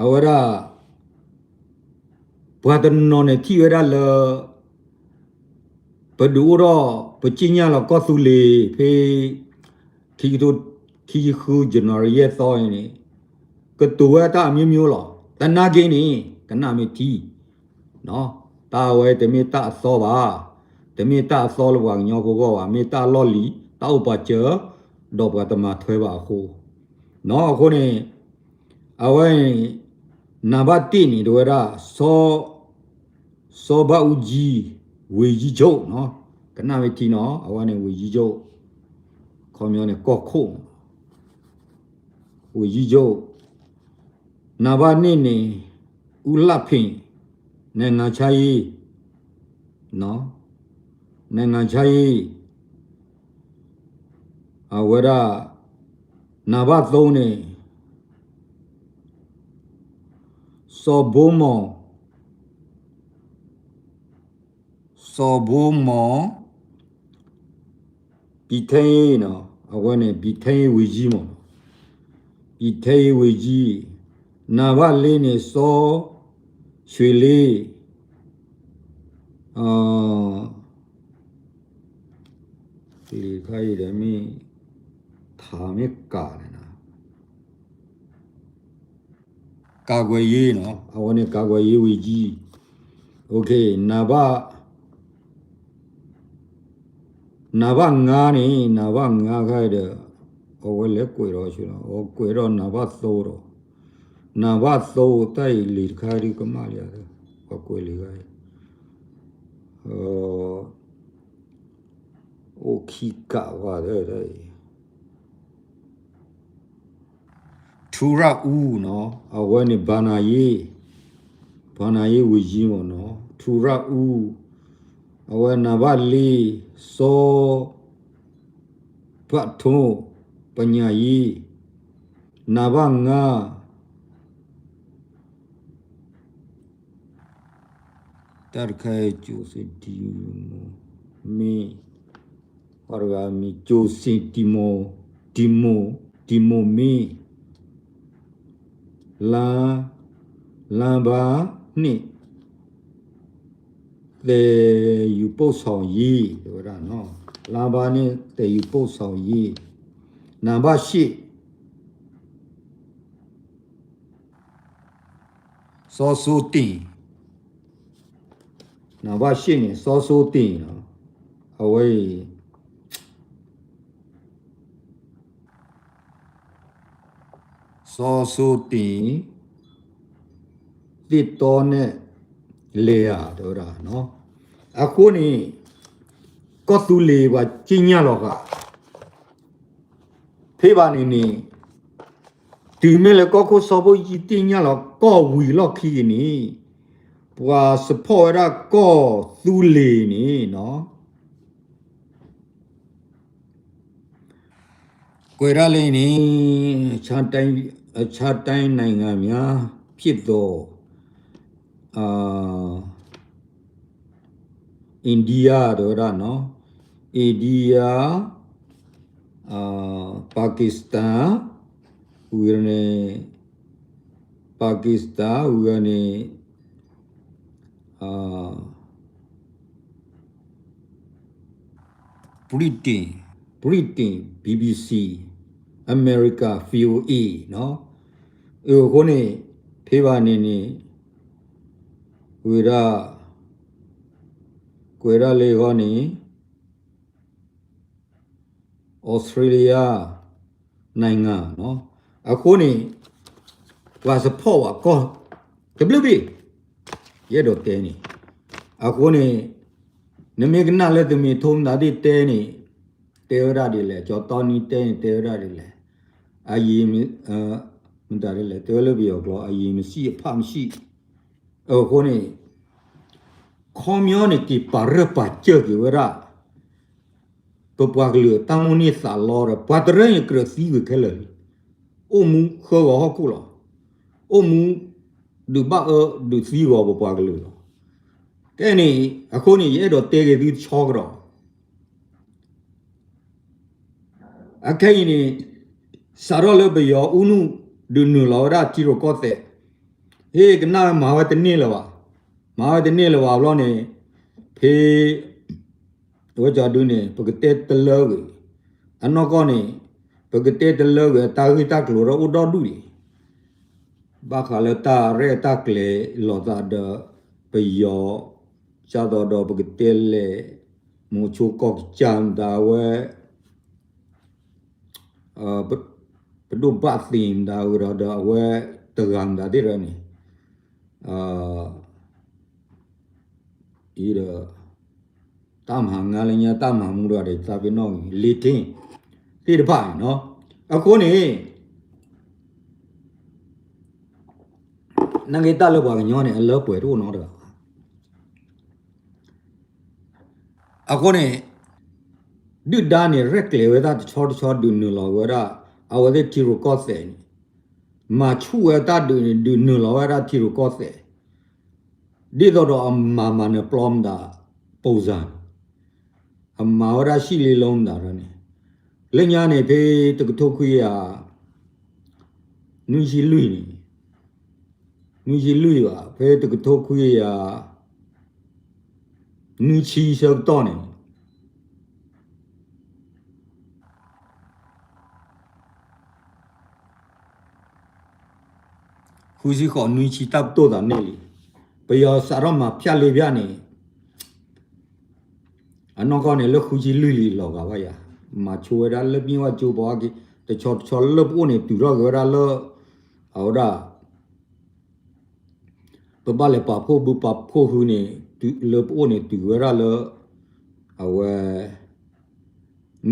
အဝဲဒၣ် ပှၤတနီၤန့ၣ်ထံၣ်ဝဲဒၣ်လၢ ပဒုးအိၣ်ထီၣ် ပစံၣ်ညၣ်လီၤကီၢ်သူလ့ၤဖဲ ခံကထိခံဆံဃု January ယဲၢ်သီအံၤန့ၣ် ကတိၤဝဲတၢ်အမျိုးမျိုးလီၤ. သနာ်က့န့ၣ် ကနၣ်မ့ၢ်ထံ တၢ်အဝဲတမ့ၢ်တၢ်အသီဘၣ်, တမ့ၢ်တၢ်အသီလၢပှၤကညီဖိဂီၢ်ဘၣ်, မ့ၢ်တၢ်အလီၢ်လံၤ တၢ်အိၣ်ပာ်စၢၤ ဒီးပှၤတမၤထွဲဘၣ်အဃိ, အဃိန့ၣ် အဝဲ နံပါတ်တစ်န့ၣ် တဲဝဲဒၣ် စီၤဘၣ်အူကၠံ ဝ့ၢ်ယံကၠိၣ်နီၤ, ကနၣ်မ့ၢ်ထံနီၤ, အဝဲန့ၣ်ဝ့ၢ်ယံကၠိၣ်, ခီပညီန့ၣ် ကီၢ်ခိၣ် ဝ့ၢ်ယံကၠိၣ်, နံပါတ်နှစ်န့ၣ် ဦးလှဖော် နိုင်ငံခြားရေး, နိုင်ငံခြားရေး, အဝဲဒၣ် နံပါတ်သုံးန့ၣ် စီၤဘိမီၢ် စီၤဘိမီၢ် ပြည်ထဲရေးနီၤ, အဝဲန့ၣ် ပြည်ထဲရေးဝန်ကြီးမ့ၢ်နီၤ, ပြည်ထဲရေးဝန်ကြီး, နံပါတ်လေးန့ၣ် စီၤရွှေလင်း, လံာ်တခါအံၤဒီးမ့ၢ် ထးမ့ၢ်ကးလဲၣ်နီၤ ကာကွယ်ရေးနီၤ, အဝဲန့ၣ် ကာကွယ်ရေးဝန်ကြီး, နံပါတ် နံပါတ်ငါးန့ၣ် နံပါတ်ငါးခါဒီး အဝဲလဲၤကွဲးဒီးဆူလီၤ, အဝဲကွဲးဒီးနံပါတ်သုံးဒီး, နံပါတ်သုံး တၢ်အံၤလံာ်တခါဒုးကမၣ်လံ, ပှၤကွဲးလံာ်ခါအံၤ, အိၣ်ခံကးဝဲဒၣ်အံၤ ထူရၣ်အူနီၤ, အဝဲန့ၣ် ဘဏ္ဍာရေး, ဘဏ္ဍာရေးဝန်ကြီးမ့ၢ်နီၤ, ထူရၣ်အူ, အဝဲ နံပါတ်လေး စီၤဘၣ်ထိၣ် ပညာရေး, နံပါတ်ငါး တၢ်တခါအံၤ ကၠိစ့ၣ်တံမိၣ်မ့ၣ်, ပှၤတဂၤမံၤ ကၠိစ့ၣ်တံမိၣ်, တံမိၣ်, တံမိၣ်မ့ၣ်, လမ်း, လမ်းပါနှစ် သယ်ယူပို့ဆောင်ရေး တဲဝဲဒၣ်နီၤ, လမ်းပါနှစ် သယ်ယူပို့ဆောင်ရေး, နံပါတ်ရှစ် စီၤစိတ့ၣ်, နံပါတ်ရှစ်န့ၣ် စီၤစိတ့ၣ်နီၤ, အဝဲအံၤ စီၤစိတ့ၣ် သစ်တောနဲ့လယ်ယာ တဲဝဲဒၣ်နီၤ, အဃိန့ၣ် ကီၢ်သူလ့ၤပှၤစံၣ်ညၣ်လီၤဃာ် ဖဲဘၣ်န့ၣ်န့ၣ် တုၤမ့ၢ်လၢကီၢ်ခိၣ်စီၤဘၣ်အူကၠံ စံၣ်ညၣ်လီၤကီၢ်ဝံၤလီၢ်ခံက့ၤန့ၣ် ပှၤ support ဝဲဒၣ်ကီၢ်သူလ့ၤန့ၣ်နီၤ ကွဲးဒၣ်လၢန့ၣ် ခြားတိုင်းနိုင်ငံများဖြစ်သော် အိန္ဒိယ တဲဝဲဒၣ်နီၤ, အိန္ဒိယ ပါကစ္စတန် ဝံၤန့ၣ် ပါကစ္စတန် ဝံၤန့ၣ် Britain, Britain, BBC, America, VOA နီၤ, အဃိန့ၣ် ဖဲဘၣ်န့ၣ်န့ၣ် ဝံၤဒၣ် ကွဲးဒၣ်လၢအဂီၢ်န့ၣ် Australia နိုင်ငံနီၤ, အဃိန့ၣ် ပှၤ support ဝဲကီၢ် တဘျုးဘ့ၣ် ယအဲၣ်ဒိးတဲန့ၣ်, အဃိန့ၣ် နမ့ၢ်ကနၣ်လၢသုးမုၢ်ဒိၣ်မတၤဒ်တဲန့ၣ် တဲဝဲဒၣ်ဒ်လဲၣ်, ကၠီတီနံတဲန့ၣ် တဲဝဲဒၣ်ဒ်လဲၣ်, အယံၤ မတၤဒ်လဲၣ်, တဲဝဲလၢပယီၤကျိာ် အယံၤမရှိ အဖးမရှိ, အဃိန့ၣ် ခီပညီန့ၣ် က့ၤပာ်ရၢပာ်စၢၢ်က့ၤဝဲဒၣ် ပပှၤကလုာ်တၢ်မိၣ်န့ၢ်သးလီဒီး ပှၤတရၢန့ၣ်ကြၢးသံကွံာ်ခဲလၢာ်လံ, အိၣ်မူဃၢဂီၤဟီၣ်ခိၣ်လီၤ, အိၣ်မူ ဒုးဘၣ်အၢ ဒုးသံဂီၤပပှၤကလုာ်လီၤ. ကဲန့ၣ် အဃိန့ၣ် ယအဲၣ်ဒိးတဲက့ၤသုတဆီကဒီး အခဲအံၤန့ၣ် စးထီၣ်လၢပယီၤအူနုၣ် ဒုးနုာ်လီၤဝဲဒၣ်ထံရူၢ်ကီၢ်သဲး, ဟ့ၣ်ကနၣ်မၤဝဲတန့ၢ်လၢၤဘၣ်, မၤဝဲတန့ၢ်လၢၤဘၣ်ဘျီန့ၣ် ဖဲ ဝဲကၠီဒုန့ၣ် ပကတဲတလၢဂ့ၤ, အနီၢ်ကီၢ်န့ၣ် ပကတဲတလၢဂ့ၤ အတၢ်ဂ့ၢ်တၢ်ကျိၤဒီးအိၣ်ဒီဒူၣ်လံ. ဘၣ်ဃးလၢတၢ်ရဲၣ်တၢ်ကျဲၤလိာ်သးဒီး ပယီၤ ကၢ်သိးဒီးပကတဲလဲၣ် မိၤဆိကီၢ်ကစၢ်မတၤဝဲ ပဒိၣ်ဘၣ်သ့ၣ်မတၤဝဲဒီး ဒီးအဝဲတဂၤမတၤသ့ၣ်ဒီးန့ၣ် အံၤဒီး တၢ်မၤဟးငါလၢညါ တၢ်မၤမူဒီး ဒ်သးပ့ၤနီၣ်ဂ့ၤ လ့ထ့ၣ် သ့ၣ်တဖၣ်န့ၣ်နီၤ. အဃိန့ၣ် နာ်က့တၢ်လၢပှၤကညီန့ၣ် အလၢပှဲၤတအိၣ်နီတဂၤဘၣ်. အဃိန့ၣ် ဒုၣ်ဒါန့ၣ် ရဲၣ်ကျဲၤဝဲဒၣ်တဆီတဆီ ဒုးနုာ်လီၤဝဲဒၣ် အဝဲသ့ၣ်ထံရူၢ်ကီၢ်သဲးန့ၣ် မၤဆူၣ်ဝဲတၢ်ဒုးန့ၣ် ဒုးနုာ်လီၤဝဲဒၣ်ထံရူၢ်ကီၢ်သဲး ဒ်သိးဒီးအမၤမၤနၢၤပျီမတၤ ပိစၢ်န့ၣ် အမၤဝဲဒၣ် ရှံၣ်လ့လိမတၤဒီးန့ၣ် လၢညါန့ၣ် ဖဲတကထိခွံကယၤ နွံဆံလွံၢ်န့ၣ် နွံဆံလွံၢ်ဘၣ် ဖဲတကထိခွံကယၤ နွံဆံဆၢကတီၢ်န့ၣ် ဃုဆံဃိးနွံဆံ တၢ်ပတိၢ်သးန့ၢ်လံ. ပယီၤစးထီၣ်မၤဖၠၣ်လ့ဖၠၣ်န့ၣ် အနီၢ်ကီၢ်န့ၣ် လၢဃုဆံလွံၢ်လံလီၤဂာ်ဘၣ်ယၤ မၤဆိဝဲဒၣ်လၢမ့ၢ်ဝဲကၠိပီက့ၤ တဆီတဆီလၢပအိၣ်န့ၣ် တုၤထီၣ်က့ၤဝဲဒၣ်လၢ အဝဲဒၣ် ပဘၣ်လဲၤပာ်ဖှိၣ်ဘုပာ်ဖှိၣ်ဟုန့ၣ် လၢပအိၣ်န့ၣ် တုၤဝဲဒၣ်လၢ အဝဲ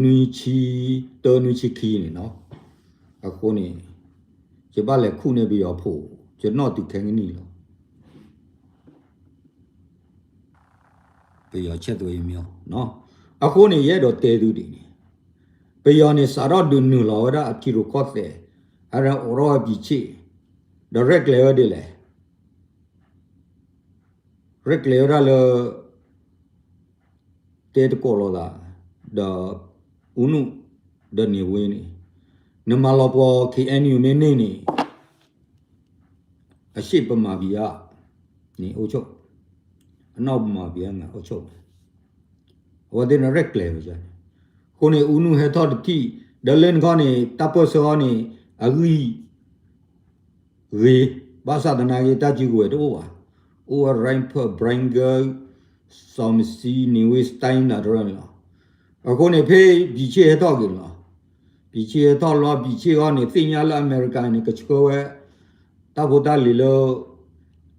နွံဆံတၢ နွံဆံခံန့ၣ်နီၤ. အဃိန့ၣ် ယဘၣ်လဲၤခူၣ်န့ၢ်ပယီၤဖိ ယနီၣ်တုၤခဲကနံၣ်လီၤ. ပယီၤဆဲးသွဲယမ့ၢ်အီၤ အဃိန့ၣ် ယအဲၣ်ဒိးတဲသုဒ်န့ၣ် ပယီၤန့ၣ် စးထီၣ်ဒုးနုာ်လီၤဝဲဒၣ်အထံရူၢ်ကီၢ်သဲး အရၢအိးထီၣ်ဝဲပံၤဆ့ၣ် ဒီးရဲၣ်ကျဲၤဝဲဒ်လဲၣ် ရဲၣ်ကျဲၤဝဲဒၣ်လၢ တဲတကိးလိာ်သး ဒီး ဦးနု ဒီး နေဝင်း န့ၣ် နမၤလီၤပှီၤ KNU မ့ၢ်န့ၢ်န့ၣ် အရှေ့ဗမာပြည်က နေအုပ်ချုပ်, အနောက်ဗမာပြည်က ငါအုပ်ချုပ် အဝဲသ့ၣ်န့ၣ်ရဲၣ်ကျဲၤဝဲန့ၣ်, အဃိန့ၣ် ဦးနု ဟဲထီၣ်တထံၣ် ဒီးလၢနခီန့ၣ် တၢ်ပၢၢ်ဆၢအီၤန့ၣ် အဂံၢ် ဂ့ၤ, ဘၣ်ဆၣ်သနာ်က့ တၢ်စုကဝဲၤတအိၣ်ဘၣ်, အိၣ်ဝဲ Reinfeldt, Bringer, စီၤမစံ, နေဝင်းစတၢၣ် နၤတရၢန့ၣ်လီၤ. အဃိန့ၣ် ဖဲ ပံၤဆ့ၣ် ဟဲထီၣ်က့ၤန့ၣ်လီၤ. ပံၤဆ့ၣ် ဟဲထီၣ်လီၤ ပံၤဆ့ၣ်အီၤန့ၣ် သ့ၣ်ညါလၢအမဲရကၤန့ၣ် ကဆှၢဝဲ တၢ်ဖိတၢ်လံၤလၢ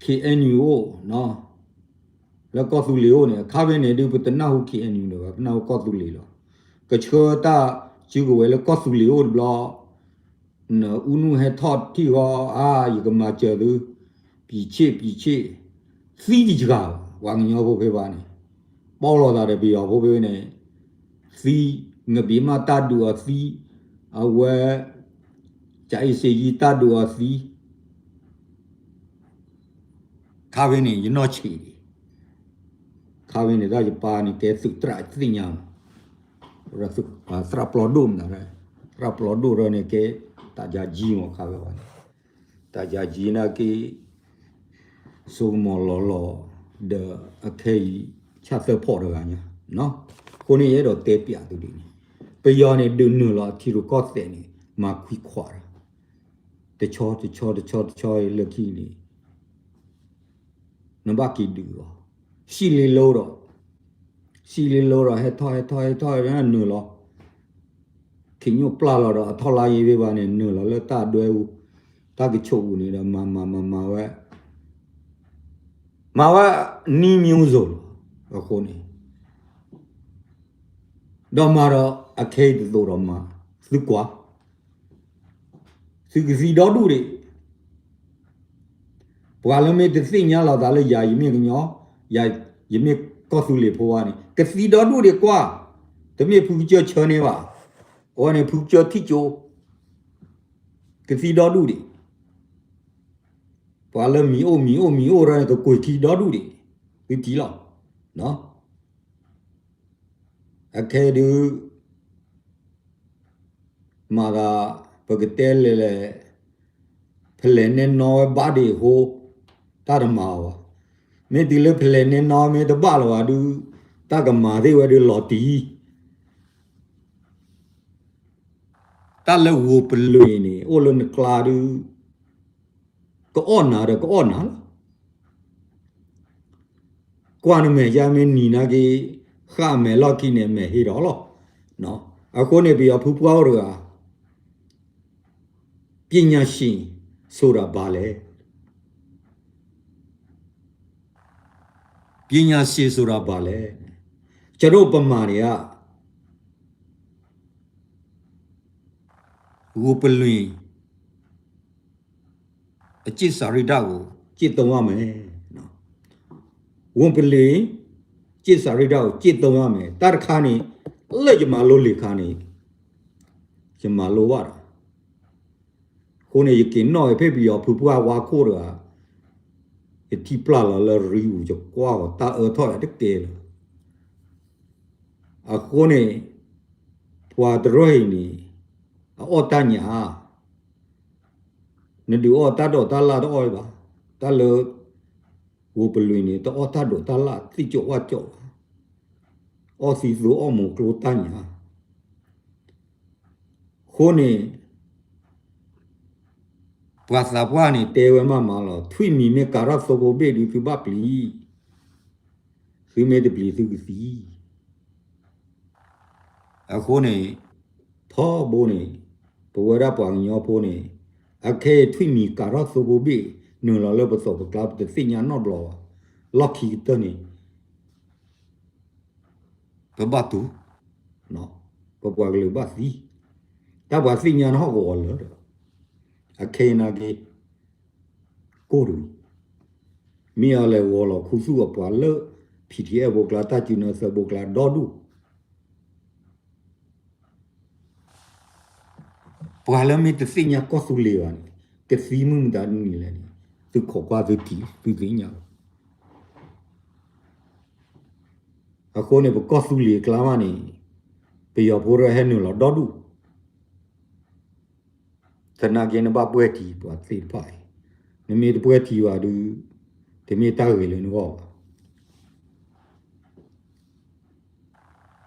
KNU အိၣ် လၢကီၢ်သူလ့ၤအိၣ်န့ၣ် အခါဖဲန့ၣ်ဒုး ပတနၢ်ဟူ KNU န့ၣ်ဘၣ်, ပနၢ်ဟူကီၢ်သူလ့ၤလီၤ. ကဆှၢတၢ်စုကဝဲၤလၢကီၢ်သူလ့ၤအိၣ်တဘျီ, နဦးနု ဟဲထီၣ်တထံၣ်ဃီ အါ ယကမၤစၢၤသု, ပံၤဆ့ၣ် ပံၤဆ့ၣ်, သံတယဂၤဘၣ်, ပှၤကညီဖိဖဲဘၣ်န့ၣ်, ပီၣ်လိာ်သးဒီးပယီၤဖိဖဲန့ၣ်, သံ, ငဘံးမးတၢ်ဒုးအီၤသံ, အဝဲ ကၠၤအ့စ့ယံတၢ်ဒုးအီၤသံ ခါဖဲန့ၣ် ယနီၢ်ဆံးဒံး, ခါဖဲန့ၣ် တၢ်ယပၢ်န့ၣ် ကဲသုးသရၣ်သ့ၣ်ညါမး, သရၣ်ပျီဒိၣ်မး, သရၣ်ပျီဒိၣ်ဒီးန့ၣ်ကဲ တၢ်ယၤကံမး ခါဖဲဘၣ်န့ၣ်, တၢ်ယၤကံနာ်က့ စိကမီၤလီၤလီၤ, ဒီးအခဲအံၤ ဆၣ်သၢဖီၣ်တဂၤညါ, အဃိန့ၣ် ယအဲၣ်ဒိးတဲပျးသုဒ်န့ၣ်, ပယီၤန့ၣ် ဒုးနုာ်လီၤအထံရူၢ်ကီၢ်သဲးန့ၣ် မၤခွံခွးတၢ်, တဆီတဆီတဆီတဆီလၢခံန့ၣ် နဘၣ်က့ၤဒုးအီၤ, စံၣ်လ့လိဒီး, စံၣ်လ့လိဒီး ဟဲထီၣ်ဟဲထီၣ်ဟဲထီၣ် နုာ်လီၤ, ခ့ညိၣ်ပျၢ်လီၤဒီး အထီၣ်လါယ့ဖဲဘၣ်န့ၣ် နုာ်လီၤလၢတၢ်ဒွဲအူ, တၢ်ကဆိးအူန့ၣ်ဒီး မၤမၤမၤမၤဝဲ, မၤဝဲနံၤမံၤစိၤလီၤ, အဃိန့ၣ် ဒီးမၤဒီးအခဲအံၤတသိးဒီးမၤ, သုကွၢ် သုကသံဒီဒူၣ်ဒံး, ပှၤလၢမ့ၢ်တသ့ၣ်ညါလီၤသးလၢယၤ ယမ့ၢ်ကညီ, ယၤ ယမ့ၢ်ကီၢ်သူလ့ၤဖိဘၣ်န့ၣ် ကသံဒီဒူၣ်ဒံးကွၢ်, တမ့ၢ်ဖုကစၢၢ်ဆၢန့ၢ်ဘၣ်, အဝဲန့ၣ်ဖုကစၢၢ်ထံၣ်ကၠိ, ကသံဒီဒူၣ်ဒံး, ပှၤလၢမံၤအိၣ်မံၤအိၣ်မံၤအိၣ်ဒီးန့ၣ် ကကွံာ်ခံဒီဒူၣ်ဒံး, သုထံၣ်လီၤ, အခဲဒုး မၤသး ပကတဲလဲၣ်လဲၣ်, ဖဲလဲၣ်နဲနီဝဲဘၣ်ဒံးအဃိ, တၢ်တမၤအီၤဘၣ်. မ့ၢ်တုၤလၢဖဲလဲၣ်နဲနီမ့ၢ်တဘၣ်လၢၤဘၣ်ဒုး, တၢ်ကမၤသ့ၣ်ဝဲဒုးလီၤတံၢ်, တၢ်လၢဂိုပလွံၢ်န့ၣ် အိၣ်လၢနကျါဒုး ကအီၣ်နၤဒီးကအီၣ်နၤလီၤ. ကွၢ်နမဲာ်ယါမ့ၢ်နံၤနာ်က့, ဃၣ်အမဲာ်လီၢ်ခံန့ၣ် အမဲာ်ဟ့ဒီးလီၤ. အဃိန့ၣ် ပယီၤဖုပှၢ်အိၣ်တဂၤ ပညာရှင်ဆိုတာဘာလဲ, ပညာရှင်ဆိုတာဘာလဲ, ကျွန်တော်ဗမာတွေက ဂိုပလွံၢ် အကျင့်စာရိတ္တကို ကျင့်သုံးရမယ်. ဝံပလီ ကျင့်စာရိတ္တကို ကျင့်သုံးရမယ်. တၢ်တခါန့ၣ် လၢယမၤလိလံာ်ခါန့ၣ် ယမၤလိဘၣ်ဒီး အဃိန့ၣ် ယက့ၤနီၣ်ဖဲပယီၤဖုပှၢ်ဝါခိၣ်တဂၤ ယထံၣ်ပျၢ်လီၤလၢရံပူၤ ယကွၢ်အီၤ တၢ်အၢထီၣ်ယၤတကဲလၢၤ. အဃိန့ၣ် ပှၤတရၢၢ်အံၤန့ၣ် အအီၣ်တၢ်ညၣ် နဒုးအီၣ်တၢ်ဒိးတၢ်လၣ်တအီၣ်ဘၣ်. တၢ်လၢ ဂိုပလွံၢ်န့ၣ် တအီၣ်တၢ်ဒိးတၢ်လၣ် သ့ၣ်ကၠိဝၣ်ကၠိဘၣ်. အီၣ်သံသိအီၣ်မိၤကျိတၢ်ညၣ်. အဃိန့ၣ် ပှၤသးပှၢ်န့ၣ် တဲဝဲမးမးလီၤ. ထွံၣ်မံၤမ့ၢ်ကၤထီၣ်သိဖိဘ့ၣ်ဒုး သုဘၣ်ပျံၤ, သုမ့ၢ်တပျံၤသုကသံ. အဃိန့ၣ် ထီဘိန့ၣ် ပဝဲဒၣ်ပှၤကညီဖိန့ၣ် အခဲအံၤထွံၣ်မံၤကၤထီၣ်သိဖိဘ့ၣ် နုာ်လီၤလၢပသိးပကျါ ပတသ့ၣ်ညါနီတဘျီဘၣ်. လီၢ်ခံကတၢၢ်န့ၣ် ပဘၣ်တူၢ်, ပပှၤကလုာ်ဘၣ်သံ, တၢ်ပှၤသ့ၣ်ညါနဟီၣ်ကဝီၤလၢာ်ဒီး အခဲအံၤနာ်က့ ကိၢ်တဂ့ၤ, မ့ၢ်အီၤလဲၤဂီၤလီၤခူသူၣ်အပှၤလၢ PDF ဖိကျါ တၢ်စုနၢသၢဘိကျါ ဒီဒူၣ် ပှၤလၢမ့ၢ်တသ့ၣ်ညါကီၢ်သူလ့ၤဘၣ်န့ၣ် ကသံမုၢ်မတၤဒ်န့ၣ်လဲၣ်န့ၣ် သုခိးကွၢ်သုထံၣ် သုသ့ၣ်ညါလီၤ. အဃိန့ၣ် ပကီၢ်သူလ့ၤအကျါမးန့ၣ် ပယီၤဖိရၢဟဲနုာ်လီၤဒီဒူၣ် သနာ်က့နဘၣ်ပှဲၤထံပှၤသ့ၣ်တဖၣ်အံၤ, နမ့ၢ်တပှဲၤထံဘၣ်ဒုး တမ့ၢ်တၢ်ဂ့ၤလၢနဂီၢ်ဘၣ်.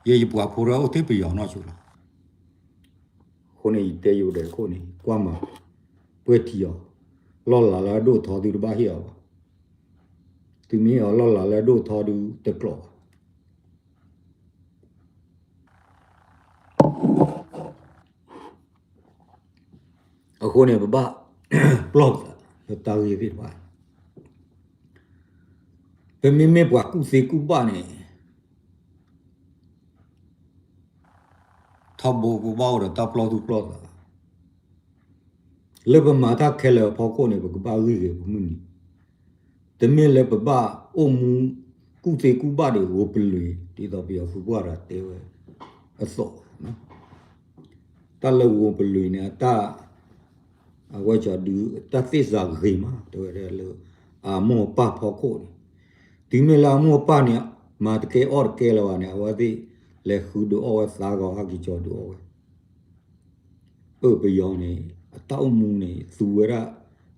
ယဲယပှၤဖိရၢအိၣ်ထဲပယီၤနီၢ်ဆိလီၤ. အဃိန့ၣ် ယတဲယိၤဒဲးအခိၣ်န့ၣ် ကွၢ်မၤ ပှဲၤထံအီၤ, လီၢ်လၤလၢအဒိၣ်ထီသုတဘၣ်ဟ့ၣ်အီၤဘၣ်. သုမ့ၢ်အီၤလီၢ်လၤလၢအဒိၣ်ထီဒုးတကျိးဘၣ်. အဃိန့ၣ် ပဘၣ်ပျီၢ်သးလၢတၢ်ဂ့ၢ်သ့ၣ်တဖၣ်, ပမ့မ့ၢ်ပှၤကူၣ်သ့ကူၣ်ဘၣ်န့ၣ် ထီဘိပဘၣ်အိၣ်ဒီးတၢ်ပျီၢ်သူၣ်ပျီၢ်သး, လၢပမၤတၢ်ခဲလၢာ်အဖီခိၣ်န့ၣ် ပကဘၣ်ဂံၢ်ဂ့ၤပမုၢ်နံၤ, တမ့ၢ်လၢပဘၣ်အိၣ်မူကူၣ်သ့ကူၣ်ဘၣ်ဒီးဂိုပလွံၢ် ဒ်သိးပယီၤသုးပှၢ်တၢ်တဲဝဲအသိးဘၣ်. တၢ်လၢဂိုပလွံၢ်န့ၣ် အတၢ် အဝဲကီဒုးတၢ်သ့ၣ်စးဂ့ၤမး တဲဝဲဒၣ်လၢ အမိၢ်အပၢ်ဖီခိၣ်န့ၣ်, တုၤမ့ၢ်လၢအမိၢ်အပၢ်န့ၣ် မၤတကဲအီၣ်တကဲလၢၤဘၣ်န့ၣ် အဝဲသ့ၣ်လဲၤဃုဒုးအီၣ်ဝဲသးဂီၤ ဟဲက့ၤကီဒုးအီၣ်ဝဲ, အၢ ပယီၤန့ၣ် အတၢ်အိၣ်မူန့ၣ် သူဝဲဒၣ်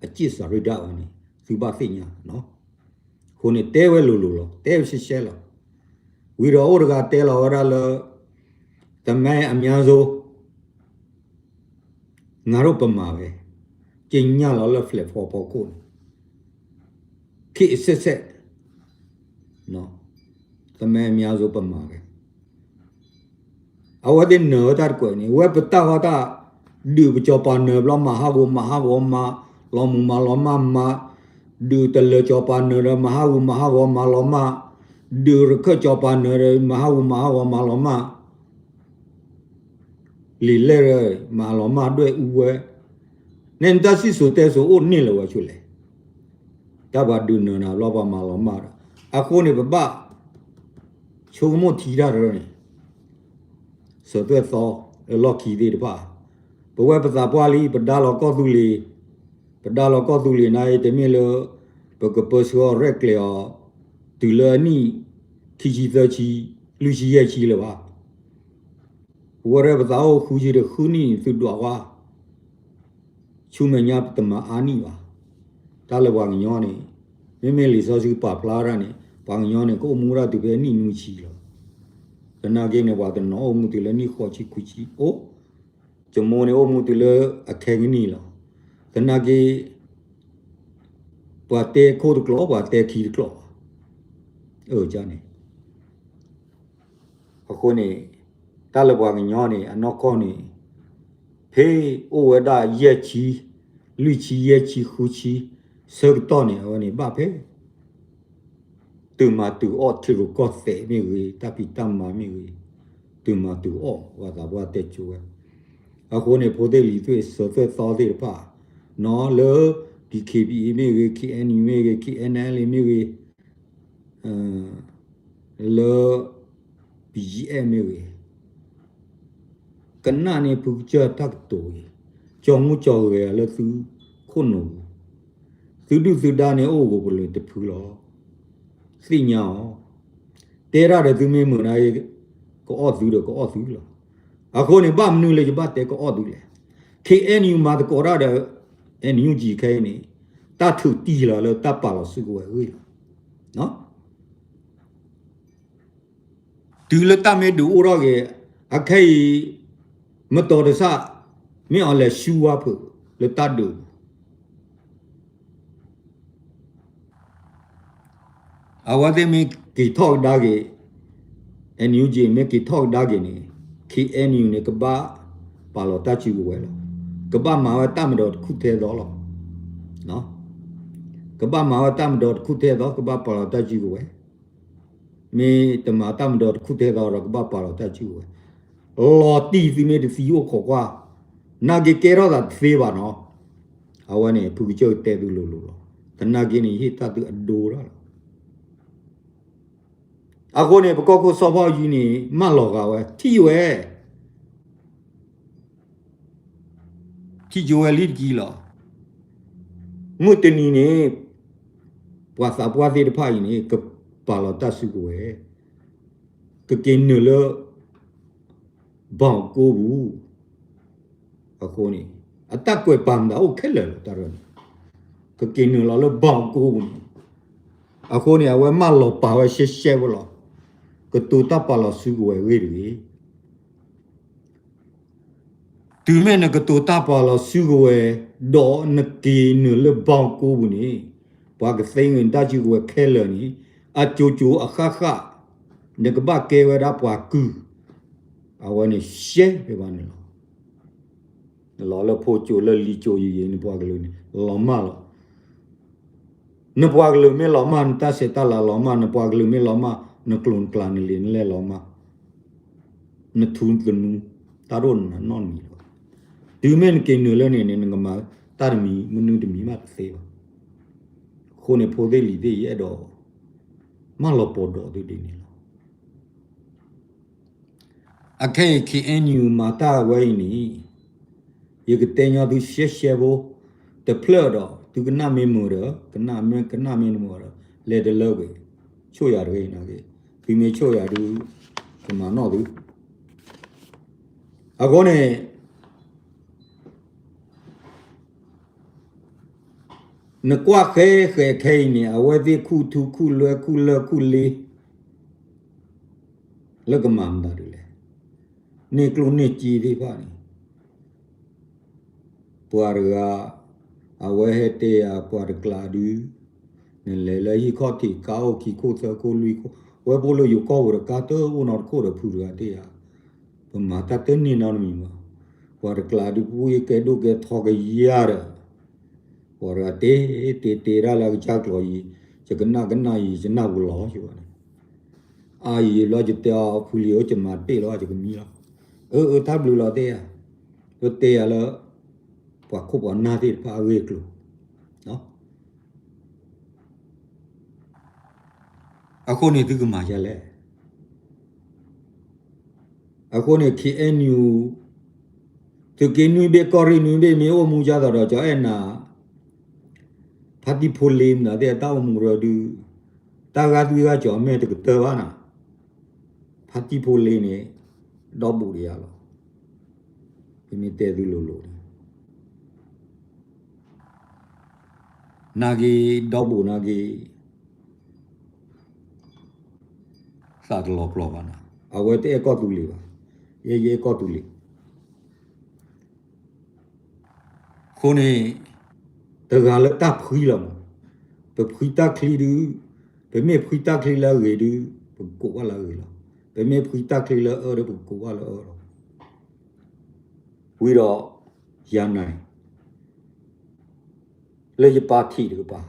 အကျင့်စာရိတ္တဘၣ်န့ၣ် သုဘၣ်သ့ၣ်ညါ, အဃိန့ၣ် တဲဝဲလိၤလိၤလီၤ တဲဝဲရှဲရှဲလီၤ. ဝံၤဒီးအိၣ်တဂၤတဲလီၤဝဲဒၣ်လၢ သမိုင်းအများဆုံး ငါတို့ဗမာပဲ, ကြေညာလီၤလၢ platform ဖီခိၣ်န့ၣ် ခေတ်အဆက်ဆက် သမိုင်းအများဆုံး ဗမာပဲ, အဝဲသ့ၣ်နၢၤဝဲတၢ်တကွဲးန့ၣ် ဝဲပတၢ်ဃီတၢ် ဒုးပစီၤပၤနၢၤဘျီ မၤဟးဂီၤမၤဟးဂီၤမၤ, လီၤမုၢ်မၤလီၤမၢ်မၤ, ဒုးတလၢၤစီၤပၤနၢၤဒီး မၤဟးဂီၤမၤဟးဂီၤမၤလီၤမၢ်, ဒုးရခၢၣ်စီၤပၤနၢၤဒီး မၤဟးဂီၤမၤဟးဂီၤမၤလီၤမၢ် လံာ်လဲၢ် မၤလီၤမၢ်ဒွဲၣ်အူဝဲ, န့ၣ်နတၢ်စံၣ်စိၤတဲစိၤအိၣ်န့ၢ်လၢၤဝဲဆိလဲၣ်. တၢ်ပှၤဒုးနၢၤနၤဘျီပှၤမၤလီၤမၢ်ဒီး အဃိန့ၣ် ပဘၣ်ဆိကမိၣ်ထံတၢ်တရၢန့ၣ် စၢၤသွဲၣ်သီလၢလီၢ်ခံသ့ၣ်တဖၣ်, ပဝဲပသးပှၢ်လံ ပဒါလီၤကီၢ်သူလ့ၤ, ပဒါလီၤကီၢ်သူလ့ၤန့ၣ် တမ့ၢ်လၢ ပကပၢဆှၢအီၤရဲၣ်ကျဲၤအီၤ တုၤလၢအနံၣ် ခံဆံသၢဆံ လွံၢ်ဆံယဲၢ်ဆံလၢၤဘၣ်. ပဝဲဒၣ်ပသးအိၣ်ဃုဆံဒီးဃုနံၣ်သုဒွးဝါ, ဆူမဲာ်ညါပတမၤအါနံၣ်ဘၣ်. တၢ်လၢပှၤကညီန့ၣ် မ့မ့ၢ်လံာ်စီဆှံပာ်ဖျါဝဲဒၣ်န့ၣ် ပှၤကညီန့ၣ် ကအိၣ်မူဒၣ်တုၤဖဲနံၣ်နွံဆံလီၤ. သနာ်က့န့ၣ် ပှၤတနီၤအိၣ်မူတုၤလၢနံၣ်ဃိးဆံခွံဆံအိၣ်, ယမိၢ်န့ၣ်အိၣ်မူတုၤလၢအခဲကနံၣ်လီၤ. သနာ်က့ ပှၤတဲခိၣ်တကျိာ် ပှၤတဲခံတကျိာ်ဘၣ်. အန့ၣ် အဃိန့ၣ် တၢ်လၢပှၤကညီန့ၣ် အနီၢ်ကီၢ်န့ၣ် ဖဲအိၣ်ဝဲဒၣ်ယဲၢ်ဆံ, လွံၢ်ဆံ, ယဲၢ်ဆံ, ဃုဆံ ဆၢကတီၢ်န့ၣ် အဝဲန့ၣ်ဘၣ်ဖဲ တုၤမၤတုၤအီၣ် ထံရူၢ်ကီၢ်သဲးမ့ၢ်ဂ့ၤ, တၢ်ဖံးတၢ်မၤမ့ၢ်ဂ့ၤ, တုၤမၤတုၤအီၣ် ပှၤသးပှၢ်တဲကၠိဝဲ. အဃိန့ၣ် ဖိသ့ၣ်လံၤသ့ၣ် စၢၤသွဲၣ်သီသ့ၣ်တဖၣ် နီၢ်လၢ ဒံးခ့ပံအ့ မ့ၢ်ဂ့ၤ, ခ့အဲၣ်ယူၣ် မ့ၢ်ဂ့ၤ, ခ့အဲၣ်ယူၣ် မ့ၢ်ဂ့ၤ, လၢ ပယဲၢ်မ့ၢ်ဂ့ၤ, ကနၣ်န့ၢ်ဖုကစၢၢ်တၢ်ကတိၤအံၤ, ကၠီမူကၠီဂဲၤအီၤလၢသုခိၣ်နူာ်ပူၤ, သုဒုၣ်သုဒါန့ၣ်အိၣ်ဂီၤပူၤလၢတဖုလီၤ. သ့ၣ်ညါအီၤ, တဲတၢ်ဒီးသုမ့ၢ်မုာ်နာ်က့ ကအီၣ်သုဒီးကအီၣ်သုလီၤ. အဃိန့ၣ် ဘၣ်မနုၤလၢယဘၣ်တဲကအီၣ်သုလဲၣ်. ခ့အဲၣ်ယူၣ် မၤသကိးတၢ်ဒီး NUG ခဲအံၤန့ၣ် တၢ်ထုးတံၢ်လီၤလၢတၢ်ပာ်လီၤစုကဝဲၤအဂ့ၢ်လီၤ. တုၤလၢတၢ်မ့ၢ်ဒုးအိၣ်ထီၣ်က့ၤ အခဲအံၤ မတီၤတဆၣ် မ့ၢ်အီၤလဲၤဆူဝါဖုးလၢတၢ်ဒုးပူၤ အဝဲသ့ၣ်မ့ၢ်က့ၤထီၣ်ကဒါက့ၤ NUG မ့ၢ်က့ၤထီၣ်ကဒါက့ၤန့ၣ် ခ့အဲၣ်ယူၣ် န့ၣ် ကဘၣ်ပာ်လီၤတၢ်စုကဝဲၤလီၤ. ကဘၣ်မၤဝဲတၢ်မၤဒီးတခူၣ်ထဲသိးလီၤ. ကဘၣ်မၤဝဲတၢ်မၤဒီးတခူၣ်ထဲသိး ကဘၣ်ပာ်လီၤတၢ်စုကဝဲၤ မ့ၢ်တမၤတၢ်မၤဒီးတခူၣ်ထဲသိးဒီး ကဘၣ်ပာ်လီၤတၢ်စုကဝဲၤ, လီၤတံၢ်သုမ့ၢ်တသံအိၣ်ခိးကွၢ်, နာ်က့ကဲထီၣ်သးတသ့ဘၣ်နီၤ. အဝဲန့ၣ် ဖုကစၢၢ်တဲသုလိၤလိၤလီၤ. သနာ်က့န့ၣ် ယဟ့ၣ်တၢ်သုအဒိဒၣ်လီၤ. အဃိန့ၣ် ပကီၢ်ခိၣ်စီၤဘၣ်အူကၠံန့ၣ် မၢလီၤဂာ်ဝဲ ထံၣ်ဝဲ ထံၣ်ကၠိဝဲလံတက့ၢ်လီၤ. မုၢ်တနံၤန့ၣ် ပှၤသးပှၢ်သ့ၣ်တဖၣ်အံၤန့ၣ် ကပာ်လီၤတၢ်စုကဝဲၤ, ကက့ၤနုာ်လၢ ဘီကိပူၤ, အဃိန့ၣ် အတၢ်ကွဲးပာ်မတၤအိၣ်ခဲလၢာ်လီၤ တၢ်ရဲၣ်န့ၣ်, ကက့ၤနုာ်လီၤလၢဘီကိပူၤန့ၣ်, အဃိန့ၣ် အဝဲမၢလီၤပာ်ဝဲရှဲရှဲဖိလီၤ. ကတိၤတၢ်ပာ်လီၤစုကဝဲၤအဂ့ၢ်တဂ့ၤ တုၤမ့ၢ်နကတိၤတၢ်ပာ်လီၤစုကဝဲၤ, ဒီးနက့ၤနုာ်လၢဘီကိပူၤန့ၣ်, ပှၤကသ့ဝဲနတၢ်စုကဝဲၤခဲလၢာ်န့ၣ်, အကၠိကၠိအဃၣ်ဃၣ်, နကဘၣ်ကဲဝဲဒၣ်ပှၤကုၢ်, အဝဲန့ၣ်ရှဲဖဲဘၣ်န့ၣ်လီၤ. နလီၤလၢဖိကၠိလၢလံၤကၠိယံၤယံၤ နပှၤကလုာ်န့ၣ် လီၤမၢ်လီၤ. နပှၤကလုာ်မ့ၢ်လီၤမၢ် နတၢ်ဆဲးတၢ်လၤလီၤမၢ်, နပှၤကလုာ်မ့ၢ်လီၤမၢ် နကျိၤနကျဲနလံာ်နလဲၢ်လီၤမၢ်, နထူနသနူ တၢ်ဒိၣ်နၤနီတမံၤလီၤ. တုၤမ့ၢ်နက့ၤနုာ်လၢန့ၣ်န့ၣ် နကမၤတၢ်တမံၤမနုၤတမံၤမးတသ့ဘၣ်. အဃိန့ၣ် ဖိသ့ၣ်လံၤသ့ၣ် ယအဲၣ်ဒိး မၢလီၤပီၢ်ဒီးသုဒ်န့ၣ်လီၤ. အခဲအံၤ ခ့အဲၣ်ယူၣ် မၤတၢ်ဝဲအံၤန့ၣ် ယကတဲညီသုရှဲရှဲဖိ, တဖျၢၣ်ဒီး သုကနၣ်မ့ၢ်မုာ်ဒီး ကနၣ်မ့ၢ်, ကနၣ်မ့ၢ်တမုာ်ဒီး လဲၤတလၢကွံာ်, ဆိၣ်ယၤတဂ့ၤန့ၣ်, သုမ့ၢ်ဆိၣ်ယၤဒုး ကမၤနီၣ်သု. အဃိန့ၣ် နကွၢ်ဃဲဃဲခဲအံၤန့ၣ် အဝဲသ့ၣ်ခူၣ်ထူခူၣ်လွဲခူၣ်လၢခူၣ်လ့ လၢကမၤမတၤဒ်လဲၣ်, န့ၢ်ကျိၣ်န့ၢ်စ့သ့ၣ်တဖၣ်န့ၣ် ပှၤတဂၤ အဝဲဟဲတဲယၤ ပှၤတကျးဒုး နလဲၤလၢဟံၣ်ခီၣ်ထံး ကါအိၣ်ခံခိၣ်သၢခိၣ်လွံၢ်ခိၣ်, ဝဲဖိလၢယိၤကီၢ်ပူၤဒီးကါတအိၣ်နီတခိၣ်ဒီး ဖုတဂၤတဲယၤ, ပမၤတၢ်တန့ၢ်နီတမံၤဘၣ်. ပှၤတကျးဒုး ပူၤယကဲဒိၣ်ကဲထီကယၤဒီး ပှၤတဂၤတဲတဲဒၣ်လၢအကစၢ်ကျိာ်ယံၤ, ယကနၣ်ကနၣ်ယံၤ ယနၢ်ပူၤလီၤ ယဘၣ်န့ၣ်, အါယံၤဘျီယတဲအီၤ ဖုလံၤဧၢ ယမၤတဘ့ၣ်လီၤ ယကမံလီၤ. အၢ အၢ တၢ်ဘျုးလီၤတဲယၤ, ပတဲယၤလၢ ပှၤခိၣ်ပှၤနၢ်သ့ၣ်တဖၣ်အဂ့ၢ်အကျိၤ အဃိန့ၣ်သုကမၤယၤလဲၣ်. အဃိန့ၣ် ခ့အဲၣ်ယူၣ် သုးက့နွံဘ့ၣ် ကီၢ်ရ့ၣ်နွံဘ့ၣ် မ့ၢ်အိၣ်မူယါသးဒီး ကၠီအဲၣ်နၤ ဖါတံၢ်ဖိလ့မနုၤသ့ၣ် အတၢ်အိၣ်မူရၢဒုး တၢ်ဂာ်သွံၣ်ဂာ်စီၤအမဲာ်တကတၢၢ်ဘၣ်နၤ, ဖါတံၢ်ဖိလ့န့ၣ် ဒီဘူးဒီးယၤလီၤ. ပမ့ၢ်တဲသုလိၤလိၤန့ၣ် နာ်က့ ဒီဘူးနာ်က့ သးတလီၤပျီၢ်ဘၣ်နၤ အဝဲတအဲၣ်ကီၢ်သူလ့ၤဘၣ်. ယဲယအဲၣ်ကီၢ်သူလ့ၤ. အဃိန့ၣ် တဂၤလၢတၢ်ဖှံလီၤမး, ပဖှံတၢ်ချံဒုး, ပမ့ၢ်ဖှံတၢ်ချံလၢအဂ့ၤဒုး, ပကကိးဘၣ်လၢအဂ့ၤလီၤ. ပမ့ၢ်ဖှံတၢ်ချံလၢအအၢဒုး ပကကိးဘၣ်လၢအအၢလီၤ. ဝံၤဒီး ယၤန့ၣ် လၢယပၢ်ထံးတကပၤ,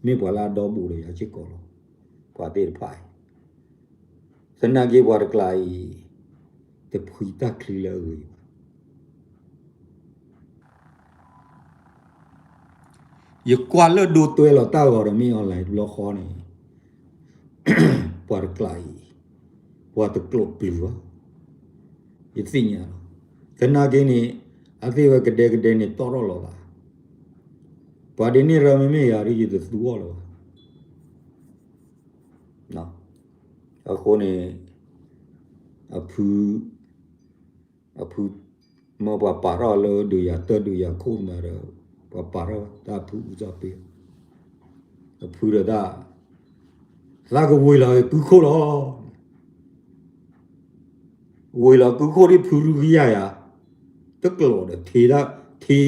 မ့ၢ်ပှၤလၢအဒီဘူးဒီးယၤစ့ၢ်ကီးလီၤ. ပှၤသ့ၣ်တဖၣ်အံၤ သနာ်က့ပှၤတကျါအံၤ တဖှံတၢ်ချံလၢအဂ့ၤဘၣ်. ယကွၢ်လၢဒိတွဲလီၤတၢ်ဂီၤဒီးမ့ၢ် online တဘျီဃီန့ၣ် ပှၤတကျါအံၤ ပှၤတကျိာ်ပျုၤဘၣ်. ယသ့ၣ်ညါလီၤ. သနာ်က့န့ၣ် အသ့ၣ်ဝဲကဒဲကဒဲန့ၣ်တီၣ်ထီၣ်လီၤသး. ပှၤဒ်န့ၣ်ရၢမ့မ့ၢ်ယၤဒ်ယတသူအီၤလၢၤဘၣ်. အဃိန့ၣ် အဖု အဖု မ့ၢ်ပှၤပာ်ထီၣ်လၢဒုးယၤတၢ်ဒုးယၤခိၣ်မးဒီး ပှၤပာ်ထီၣ်တၢ်ဖုအူစီၣ်ပ့, အဖုဒီးတၢ် သးကဝ့ၤလီၤကုခိၣ်လီၤ. ဝ့ၤလီၤကုခိၣ်ဒ်ဖုရူကယါယၤ, တကျိာ်ဒီး ထံထံထံ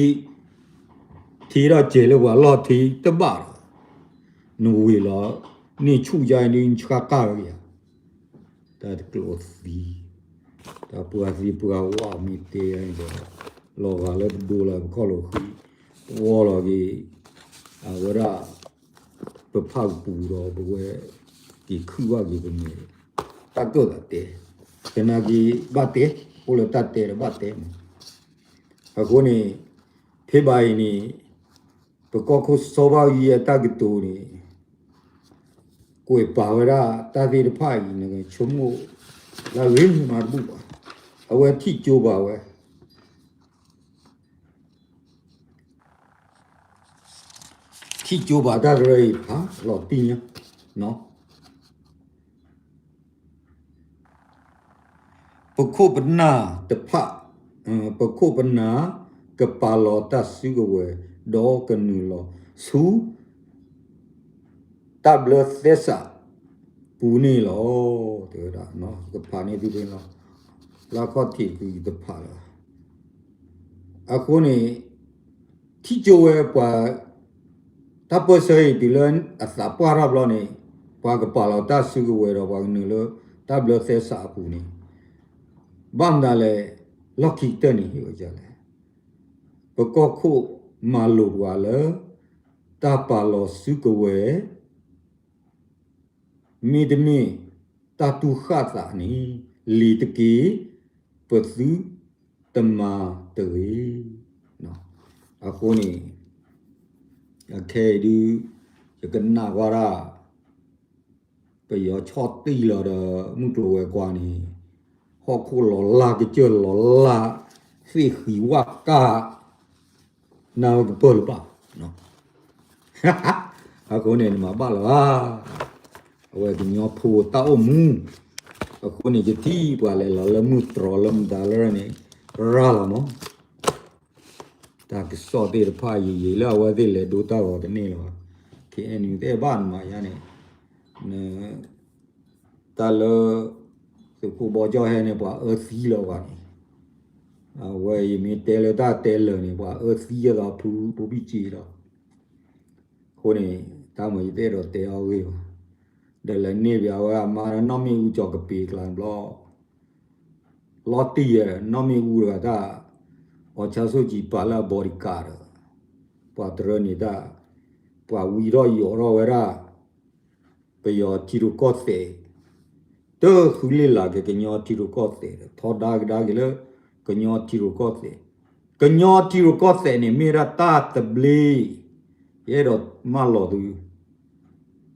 ထီၣ်စဲးလၢပှၤလီၢ်ထံတဘၣ်ဒီး နဝ့ၤလီၤန့ၢ်ဆူၣ်ယါဒ်ဆှါကၢ်ဝဲယၤ, တၢ်တကျိာ်သံ, တၢ်ပှၤသံပှၤဝါမ့ၢ်တဲဒီး လီၤဂာ်လၢပဒိလၢပခီၣ်လိာ်ဃံ, ပဝီလီၤက့ၤ အဝဲဒၣ် ပဖၣ်ကပူၤဒီးပဝဲက့ၤခုၣ်ဘၣ်က့ၤပမဲာ်, တၢ်ကၢၣ်သးတဲ, သနာ်က့ဘၣ်တဲ, အိၣ်လၢတၢ်တဲဒီးဘၣ်တဲမး. အဃိန့ၣ် ဖဲဘၣ်အံၤန့ၣ် ပကီၢ်ခိၣ်စီၤဘၣ်ယံအတၢ်ကတိၤန့ၣ် ကွဲးပာ်ဝဲဒၣ်တၢ်သ့ၣ်တဖၣ်အံၤ နကဆိကမိၣ်လၢအဂ့ၤမးတဘူၣ်ဘၣ်. အဝဲထံၣ်ကၠိဘၣ်ဝဲ ထံၣ်ကၠိဘၣ်တၢ်ကရၢအံၤဖးလီၤတံၢ်ညါ, ပခိၣ်ပနၢ်တဖၣ်, ပခိၣ်ပနၢ် ကပာ်လီၤတၢ်စုကဝဲၤ ဒီးကနုာ်လီၤဆူ တၢ်ဘျၢသဲစးပူၤန့ၣ်လီၤ. တဲဝဲဒၣ် ကဖးန့ၢ်သုန့ၣ်လီၤ. လၢခီၣ်ထံးတပူၤယတဖးလၢၤဘၣ်. အဃိန့ၣ် ထံၣ်ကၠိဝဲပှၤ တၢ်ပၢၢ်ဆၢအံၤတုၤလၢအသးပှၢ်ထီၣ်ဘျီန့ၣ် ပှၤကပာ်လီၤတၢ်စုကဝဲၤဒီးပှၤကနုာ်လၢတၢ်ဘျၢသဲစးအပူၤန့ၣ် ဘၣ်မနုၤလဲၣ်, လီၢ်ခံကတၢၢ်န့ၣ်ဟ့ၣ်ဝဲဒ်လဲၣ်. ပကီၢ်ခိၣ်မၤလိာ်ပှၤလၢ တၢ်ပာ်လီၤစုကဝဲၤ မ့တမ့ၢ်တၢ်တူၢ်ဃၣ်သးန့ၣ် လံၤတက့ၢ် ပသုတမၤတဂ့ၤ. အဃိန့ၣ် အခဲအံၤဒုး ယကနၣ်ဝဲဒၣ် ပယီၤဆီၣ်တံၢ်လီၤဒီး မုၢ်ကျိၤဝဲၤကွာ်န့ၣ် ဟီၣ်ခိၣ်လီၤလၢ် ကစၢၢ်လီၤလၢ် သ့ၣ်ဃံးဝၣ်ကၢ် နၢ်ဝဲကပၢၢ်လၢၤဘၣ်. အဃိန့ၣ် နမၤဘၣ်လၢၤဘၣ်. အဝဲကညီဖိတၢ်အိၣ်မူ အဃိန့ၣ် ယထံၣ်ပှၤလဲၤလီၤလၢမုၢ်တြီၤလၢမတၤလၢန့ၣ် ရၤလီၤမး. တၢ်ကစီၣ်သ့ၣ်တဖၣ်ယံာ်ယံာ်လၢအဝဲသ့ၣ်လဲၤဒိတၢ်ဂီၤတန့ၢ်လၢၤဘၣ်. ခဲအံၤန့ၣ် သ့ၣ်ဘၣ်နမၤယါန့ၣ် တၢ်လၢ သုးခိၣ်ဘီကၠီၣ်ဟဲန့ၣ် ပှၤအၢသံလၢၤဘၣ်န့ၣ် အဝဲယမ့ၢ်တဲလၢတၢ်တဲလၢာ်န့ၣ် ပှၤအၢသံအသးဖုဖိဘံၣ်စ့လီၤ. အဃိန့ၣ် တၢ်မၤယသ့ၣ်ဒိးတဲအီၤဂ့ၢ်ဘၣ်. ဒီးလဲၤန့ၢ်ဘၣ်ဝဲအမါနီၢ်မ့ၣ်အူကၠီၤကပ့ၤကျါဘျီ လီၤတံၢ်ယဲ နီၢ်မ့ၣ်အူတဂၤတၢ် အီၣ်ဆါဆိၣ်ကံပာ်လၢအ bodyguard ဒီး ပှၤတရၢန့ၣ်တၢ် ပှၤဝံထီၣ်ယိးထီၣ်ဝဲဒၣ် ပယီၤထံရူၢ်ကီၢ်သဲး တဃုလ့ၣ်လၤက့ၤကညီထံရူၢ်ကီၢ်သဲးဒီး ထီဒါကဒါက့ၤလၢ ကညီထံရူၢ်ကီၢ်သဲး, ကညီထံရူၢ်ကီၢ်သဲးန့ၣ် မ့ၢ်ဝဲဒၣ်တၢ်သဘျ့, ယအဲၣ်ဒိးမၢလီၤသု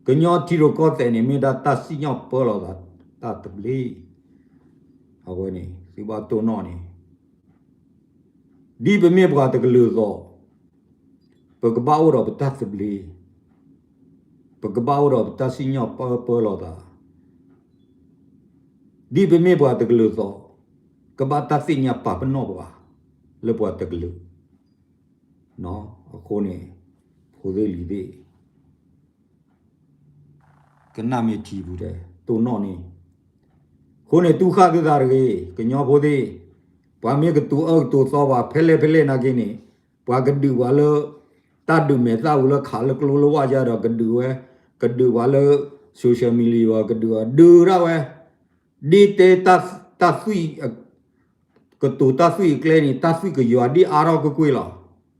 ကညီထံရူၢ်ကီၢ်သဲးန့ၣ် မ့ၢ်ဒၣ်တၢ်စံၣ်ညီၣ်ပၢလီၤသး တၢ်သဘျ့. အဝဲန့ၣ် သုဘၣ်တိၢ်နီၣ်န့ၣ် ဒ်ပမ့ၢ်ပှၤတကလုာ်အသိး ပကဘၣ်အိၣ်ဒီးပတၢ်သဘျ့, ပကဘၣ်အိၣ်ဒီးပတၢ်စံၣ်ညီၣ်ပၢပၢလီၤသး, ဒ်ပမ့ၢ်ပှၤတကလုာ်အသိး ကဘၣ်တၢ်သ့ၣ်ညါပာ်ပနီၣ်ပှၤ လၢပှၤတကလုာ်. အဃိန့ၣ် ဖိသ့ၣ်လံၤသ့ၣ် ကနၣ်မ့ၢ်ထံပူၤဒီး တိၢ်နီၣ်န့ၣ်, အ အဃိန့ၣ် တူၢ်ဃာ်သုသးတဂ့ၤ ကညီဖိသ့ၣ်, ပှၤမ့ၢ်ကတိၤအၢကတိၤသီပှၤဖဲလဲၣ်ဖဲလဲၣ်နာ်က့န့ၣ်, ပှၤကဒုးပှၤလၢ တၢ်ဒုးမဲာ်သၣ်ဝံၤလၢခးလၢကျိလၢဝၣ်ယါဒီးကဒုးဝဲ, ကဒုးပှၤလၢ social media ကဒုးအီၤ ဒုးဒၣ်ဝဲ, ဒ်တဲတၢ်သွံၣ် ကတိၤတၢ်သွံၣ်အကျဲန့ၣ် တၢ်သွံၣ်ကယွၤဒ်အါထီၣ်ကွ့ၢ်ကွ့ၢ်လီၤ.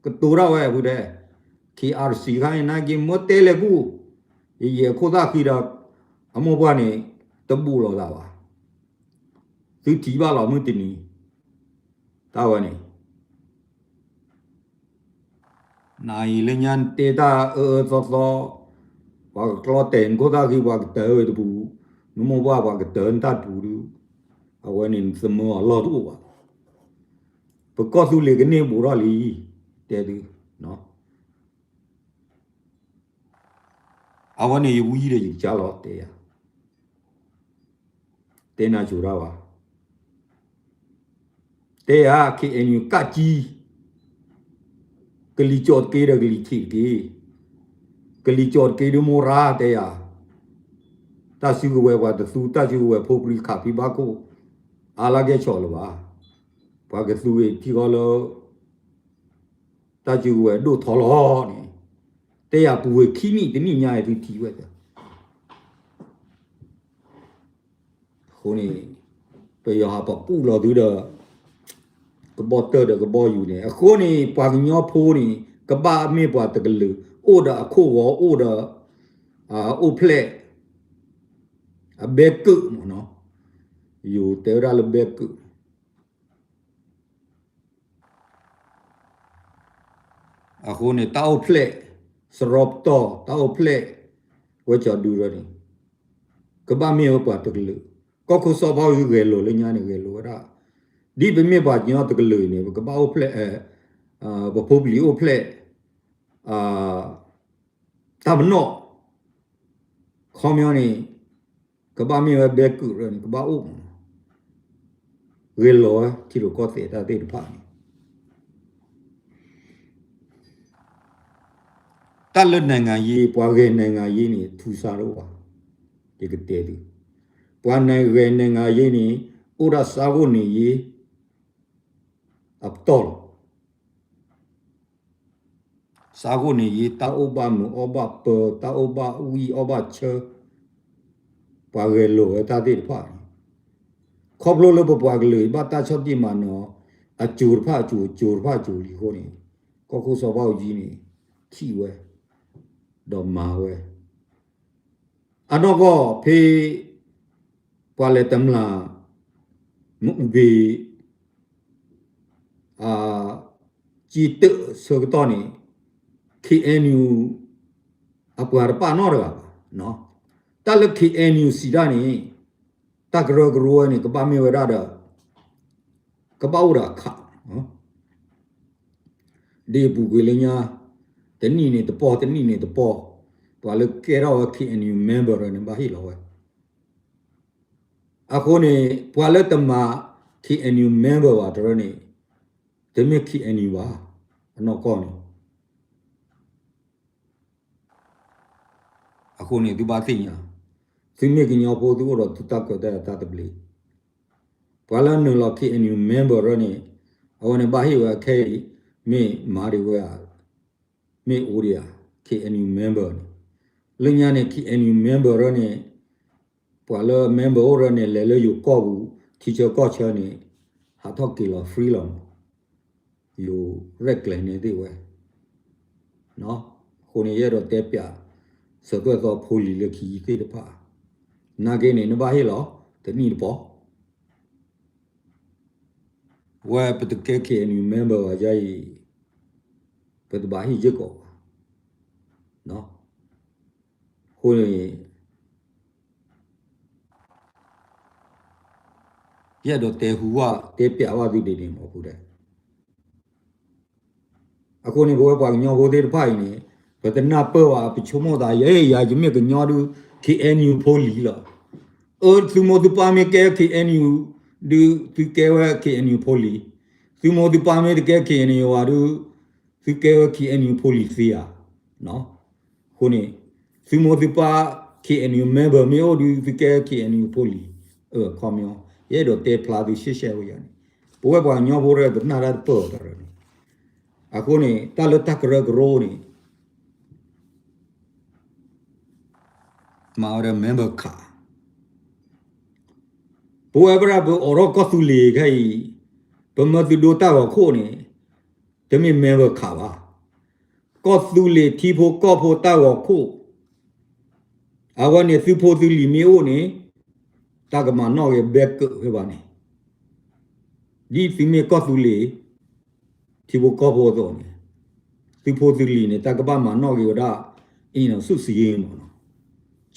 ကတိၤဒၣ်ဝဲအပူၤတဲ, K R C ခါန့ၣ် နာ်က့မ့ၢ်တဲလဲၤကူၣ်, ယယဲၢ်ခိၣ်သၣ်ဃံဒီး အမိၢ်ပှၢ်န့ၣ် တဘူးလိာ်သးဘၣ်. သုထံၣ်ဘၣ်လီၤမုၢ်တနံၤ, တၢ်ဝဲန့ၣ် နအံၤလၢညါနတဲတၢ်အၢအၢသီသီ, ပှၤကကျီတဲာ်နခိၣ်သၣ်ဃံ ပှၤကတၢၢ်ဝဲတပူၤ, နမိၢ်ပှၢ်ပှၤကတၢၢ်နတၢ်တပူၤဒုး, အဝဲန့ၣ်နသမၢအလီၢ်တအိၣ်ဘၣ်. ပကီၢ်သူလ့ၤကန့ၢ်ဘူးထီၣ်လံ, တဲသု, အဝဲန့ၣ်ယဝံဒီးယကစၢ်လီၤ တဲယၤ, တဲနၤကိၤတၢ်ဘၣ်. တဲယၤ K N U ကးကံ, ကလံၤကၠီၣ်တက့ဒီးကလံၤထံးတက့, ကလံၤကၠီၣ်တက့ဒုးမိၢ်ရါတဲယၤ, တၢ်စုကဝဲၤပှၤတသူ တၢ်စုကဝဲၤဖိပြံခးဖံဘၣ်ခိၣ်, အါလၢကဲဆီၣ်လၢၤဘၣ်. ပှၤကသူဂ့ၤထံဃီလၢ တၢ်စုကဝဲၤဒိၣ်ထီလီၤန့ၣ်, တဲယၤပူၤဝဲခံနံၣ်တနံၣ်ညါအံၤသုထံၣ်ဝဲ အဃိန့ၣ် ပယီၤဟးပာ်ကူၣ်လီၤသုဒီး ကဘီတၢၢ်ဒီးကဘီယူၤန့ၣ်, အဃိန့ၣ် ပှၤကညီဖိန့ၣ် ကဘၣ်မ့ၢ်ပှၤတကလုာ် အိၣ်ဒီးအခိၣ်ဂီၤ အိၣ်ဒီး အိၣ်ဖျဲၣ် အဘဲကုၣ်မ့ၢ်နီၤ, ယိၤတဲဝဲဒၣ်လၢဘဲကုၣ် အဃိန့ၣ် တၢ်အိၣ်ဖျဲၣ် စရီပတီၢ် တၢ်အိၣ်ဖျဲၣ် ဝဲကၠီဒုရၢန့ၣ် ကဘၣ်မ့ၢ်ဝဲပှၤတကလုာ်, ကီၢ်ခိၣ်စီၤဘၣ်အူကၠံဂဲၤလိာ်လၢညါန့ၣ် ဂဲၤလိာ်ဝဲဒၣ်, ဒ်ပမ့ၢ်ပှၤကညီတကလုာ်အံၤန့ၣ် ပကဘၣ်အိၣ်ဖျဲၣ်, ပဖိပလံၤအိၣ်ဖျဲၣ် တၢ်ပနီၣ် ခီပညီန့ၣ် ကဘၣ်မ့ၢ်ဝဲဘဲကုၣ်ရၢန့ၣ် ကဘၣ်အိၣ်မး, ဂဲၤလိာ်ဝဲထံရူၢ်ကီၢ်သဲးတၢ်သ့ၣ်တဖၣ်န့ၣ်, တၢ်လၢ နိုင်ငံရေး ပှၤဂဲၤ နိုင်ငံရေး န့ၣ် ထူစါတအိၣ်ဘၣ်, ယကတဲသု, ပှၤဂဲၤ နိုင်ငံရေး န့ၣ် အိၣ်ဒၣ် စားဝတ်နေရေး အပတီၢ်လီၤ. စားဝတ်နေရေး တၢ်အိၣ်ဘၣ်မုာ်အီၣ်ဘၣ်ပၢၤ တၢ်အိၣ်ဘၣ်ဝံၣ်အီၣ်ဘၣ်ဆၢ, ပှၤဂဲၤလိာ်ဝဲတၢ်သ့ၣ်တဖၣ်န့ၣ်, ခီဖျိလၢပပှၤကလုာ်အံၤဘၣ်တၢ်ဆီၣ်တံၢ်မၤနၢၤအီၤ အစိၤတဖၣ်အစိၤ အစိၤတဖၣ်အစိၤလံအဃိန့ၣ်, ကီၢ်ခိၣ်စီၤဘၣ်အူကၠံန့ၣ် ထံၣ်ဝဲ ဒီးမၤဝဲ အနီၢ်ကီၢ်ဖဲ ပှၤလဲၤတမျၢ် မအူဘ့ၣ် က့တၢၣ်ဆၢကတီၢ်န့ၣ် K N U အပှၤတပာ်နီတဂၤဘၣ်. တၢ်လၢ K N U စံးတၢ်န့ၣ် တၢ်ကရၢကရိဝဲန့ၣ် ကဘၣ်မ့ၢ်ဝဲဒၣ်ဒီး ကဘၣ်အိၣ်ဒီးအခး ဒ်အပူၤကွံာ်လၢညါ တနံၣ်န့ၣ်တပီၢ် တနံၣ်န့ၣ်တပီၢ် ပှၤလၢကဲထီၣ်ဝဲ K N U member န့ၣ် ဘၣ်ဟ့ၣ်လီၤဝဲ. အဃိန့ၣ် ပှၤလၢတမၤ K N U member ဘၣ်တရၢန့ၣ် တမ့ၢ် K N U ဘၣ် အနီၢ်ကီၢ်န့ၣ် အဃိန့ၣ် သုဘၣ်သ့ၣ်ညါ, သုမ့ၢ်ကညီဖိ သုအိၣ်ဒီးသုတၢ်ခွဲးတၢ်ယာ်တၢ်သဘျ့, ပှၤလၢနုာ်လီၤ K N U member ရၢန့ၣ် အဝဲန့ၣ်ဘၣ်ဟ့ၣ်ဝဲအခဲအံၤ မ့ၢ်မၤဒံးဝဲဧါ, မ့ၢ်အိၣ်ဒံးဧါ, K N U member န့ၣ်, လၢညါန့ၣ် K N U member ရၢန့ၣ် ပှၤလၢ member အိၣ်ရၢန့ၣ် လဲၤလၢယိၤကီၢ်ပူၤ ထံဆၢကီၢ်ဆၢန့ၣ် ဟးထီၣ်က့ၤလီၤ free လီၤမး, ယိၤရဲၣ်ကျဲၤန့ၢ်သ့ၣ်ဝဲ အဃိန့ၣ် ယအဲၣ်ဒိးတဲပၠး စၢၤသွဲၣ်သီဖိလံၤလၢခံသ့ၣ်တဖၣ်, နာ်က့န့ၣ် နဘၣ်ဟ့ၣ်လီၤ တနံၣ်တပီၢ်, ဝဲပတကဲ K N U member ဘၣ်ယါအံၤ ပတဘၣ်ဟ့ၣ်ယဲၢ်ကီးဘၣ်, အဃိန့ၣ် ယအဲၣ်ဒိးတဲဟူဘၣ် တဲပၠးဘၣ်သုဒ်န့ၣ်မး ဖုဒဲး. အဃိန့ၣ် ပဝဲပှၤကညီဖိသ့ၣ်တဖၣ်အံၤန့ၣ် ပတနၢ်ပၢၢ်ဘၣ် ပဆိကမိၣ်သး ယဲယၤ ယမ့ၢ်ကညီဒုး K N U ဖိလံၤလီၤ. အၢ သုမိၢ်သုပၢ်မ့ၢ်ကဲ K N U ဒုး သုကဲဝဲ K N U ဖိလံၤ, သုမိၢ်သုပၢ်မ့ၢ်တကဲ K N U ဘၣ်ဒုး သုကဲဝဲ K N U ဖိလံၤသ့ဧါ. အဃိန့ၣ် သုမိၢ်သုပၢ် K N U member မ့ၢ်အိၣ်ဒုး သုကဲ K N U ဖိလံၤ အခီပညီ, ယအဲၣ်ဒိးတဲဖျါသုရှဲရှဲဝဲယၤန့ၣ်, ပဝဲပှၤကညီဖိရဲၣ် ပနၢ်တၢ်တပၢၢ်အီၤတၢ်ရၢန့ၣ်, အဃိန့ၣ် တၢ်လၢတၢ်ကရၢကရိန့ၣ် မၤဝဲဒၣ် member card, ပဝဲပရၣ် ပအိးထီၣ်ကီၢ်သူလ့ၤခဲအံၤ, ပမၢသုဒိတၢ်ဂီၤခိၣ်န့ၣ် တမ့ၢ် member card ဘၣ်. ကီၢ်သူလ့ၤထံဖိကီၢ်ဖိတၢ်ဂီၤခိၣ်, အဝဲန့ၣ်သုဖိသုလံၤမ့ၢ်အိၣ်န့ၣ် တၢ်ကမၤနီၣ်ဂ့ၤဘဲကၢးဖဲဘၣ်န့ၣ်, ဒ်သုမ့ၢ်ကီၢ်သူလ့ၤ ထံဖိကီၢ်ဖိအသိးန့ၣ်, သုဖိသုလံၤန့ၣ် တၢ်ကဘၣ်မၤနီၣ်ဂ့ၤဝဲဒၣ် အံၤနီၤ စုစည်းရေးမ့ၢ်နီၤ,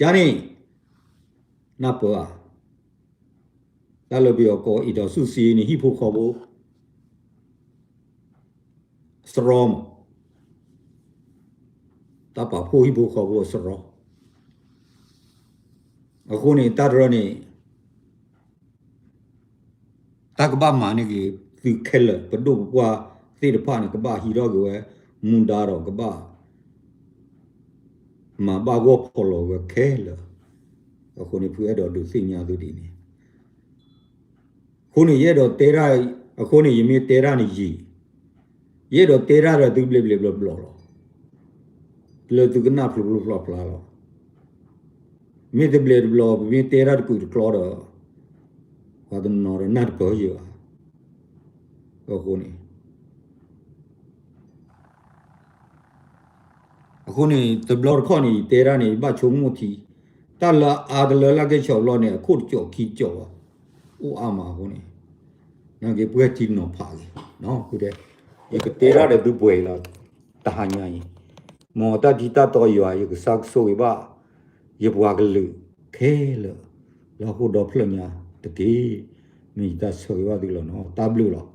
ကန့ၣ် နၢ်ပၢၢ်ဧါ, တၢ်လၢပယီၤကိး အံၤဒီးစုစည်းရေးန့ၣ် ဟံၣ်ဖိဃီဖိ စရီမး, တၢ်ပာ်ဖှိၣ်ဟံၣ်ဖိဃီဖိအစရီ, အဃိန့ၣ် တၢ်တရၢန့ၣ် တၢ်ကဘၣ်မၤန့ၢ်က့ၤသုခဲလၢာ်, ပဒိၣ်ပပှၢ်သ့ၣ်တဖၣ်န့ၣ် ကဘၣ်ဟံးထီၣ်က့ၤဝဲမူဒါဒီး ကဘၣ် မၤဘၣ်ဂီၢ်ဖီၣ်လီၤဝဲခဲလၢာ်, အဃိန့ၣ် ဖုအဲၣ်ဒိးဒုးသ့ၣ်ညါသုဒ်န့ၣ်, အဃိန့ၣ် ယအဲၣ်ဒိးတဲတၢ်, အဃိန့ၣ် ယမ့ၢ်တဲတၢ်န့ၣ်ယံာ်, ယအဲၣ်ဒိးတဲတၢ်ဒီးသုဘျဲးဘျဲးဘျီဘျီလီၤ, လၢသုကနၣ်ဖျိဖျိဖျါဖျါလီၤ, မ့ၢ်တဘျဲးတဘျီ ပမ့ၢ်တဲတၢ်တကူာ်တကျီဒီး ပှၤတနီၤဒီးနၢ်တပၢၢ်ယဲၢ်ဘၣ်, အဃိန့ၣ် အဃိန့ၣ် တဘျီတခီၣ်န့ၣ် ယတဲတၢ်န့ၣ် ယဘၣ်ဆိကမိၣ်ထံ, တၢ်လၢအါတလၢလၢကဲဆီၣ်ဘျီန့ၣ် အခိၣ်တကၠီၣ်ခံကၠီၣ်ဘၣ်, အိၣ်အါမးအဃိန့ၣ်, နာ်က့ပှဲၤထံနီၤဖးဂ့ၤ, ယကတဲတၢ်ဒီးသုပှဲၤလီၤ, တဟါညါအံၤ, မ်တၢ်ထံတၢ်တီယွၤ ယကစၢ်ကဆိၣ်ဂ့ၤဘၣ် ယပှၤကလုာ်ခဲလၢာ် လၢဟီၣ်ခိၣ်ဒီဖျၢၣ်ညါတက့ၢ်. မ့ၢ်ယတၢ်ဆၢဂ့ၤဘၣ်သုလီၤနီၤ, တၢ်ဘျုးလီၤ.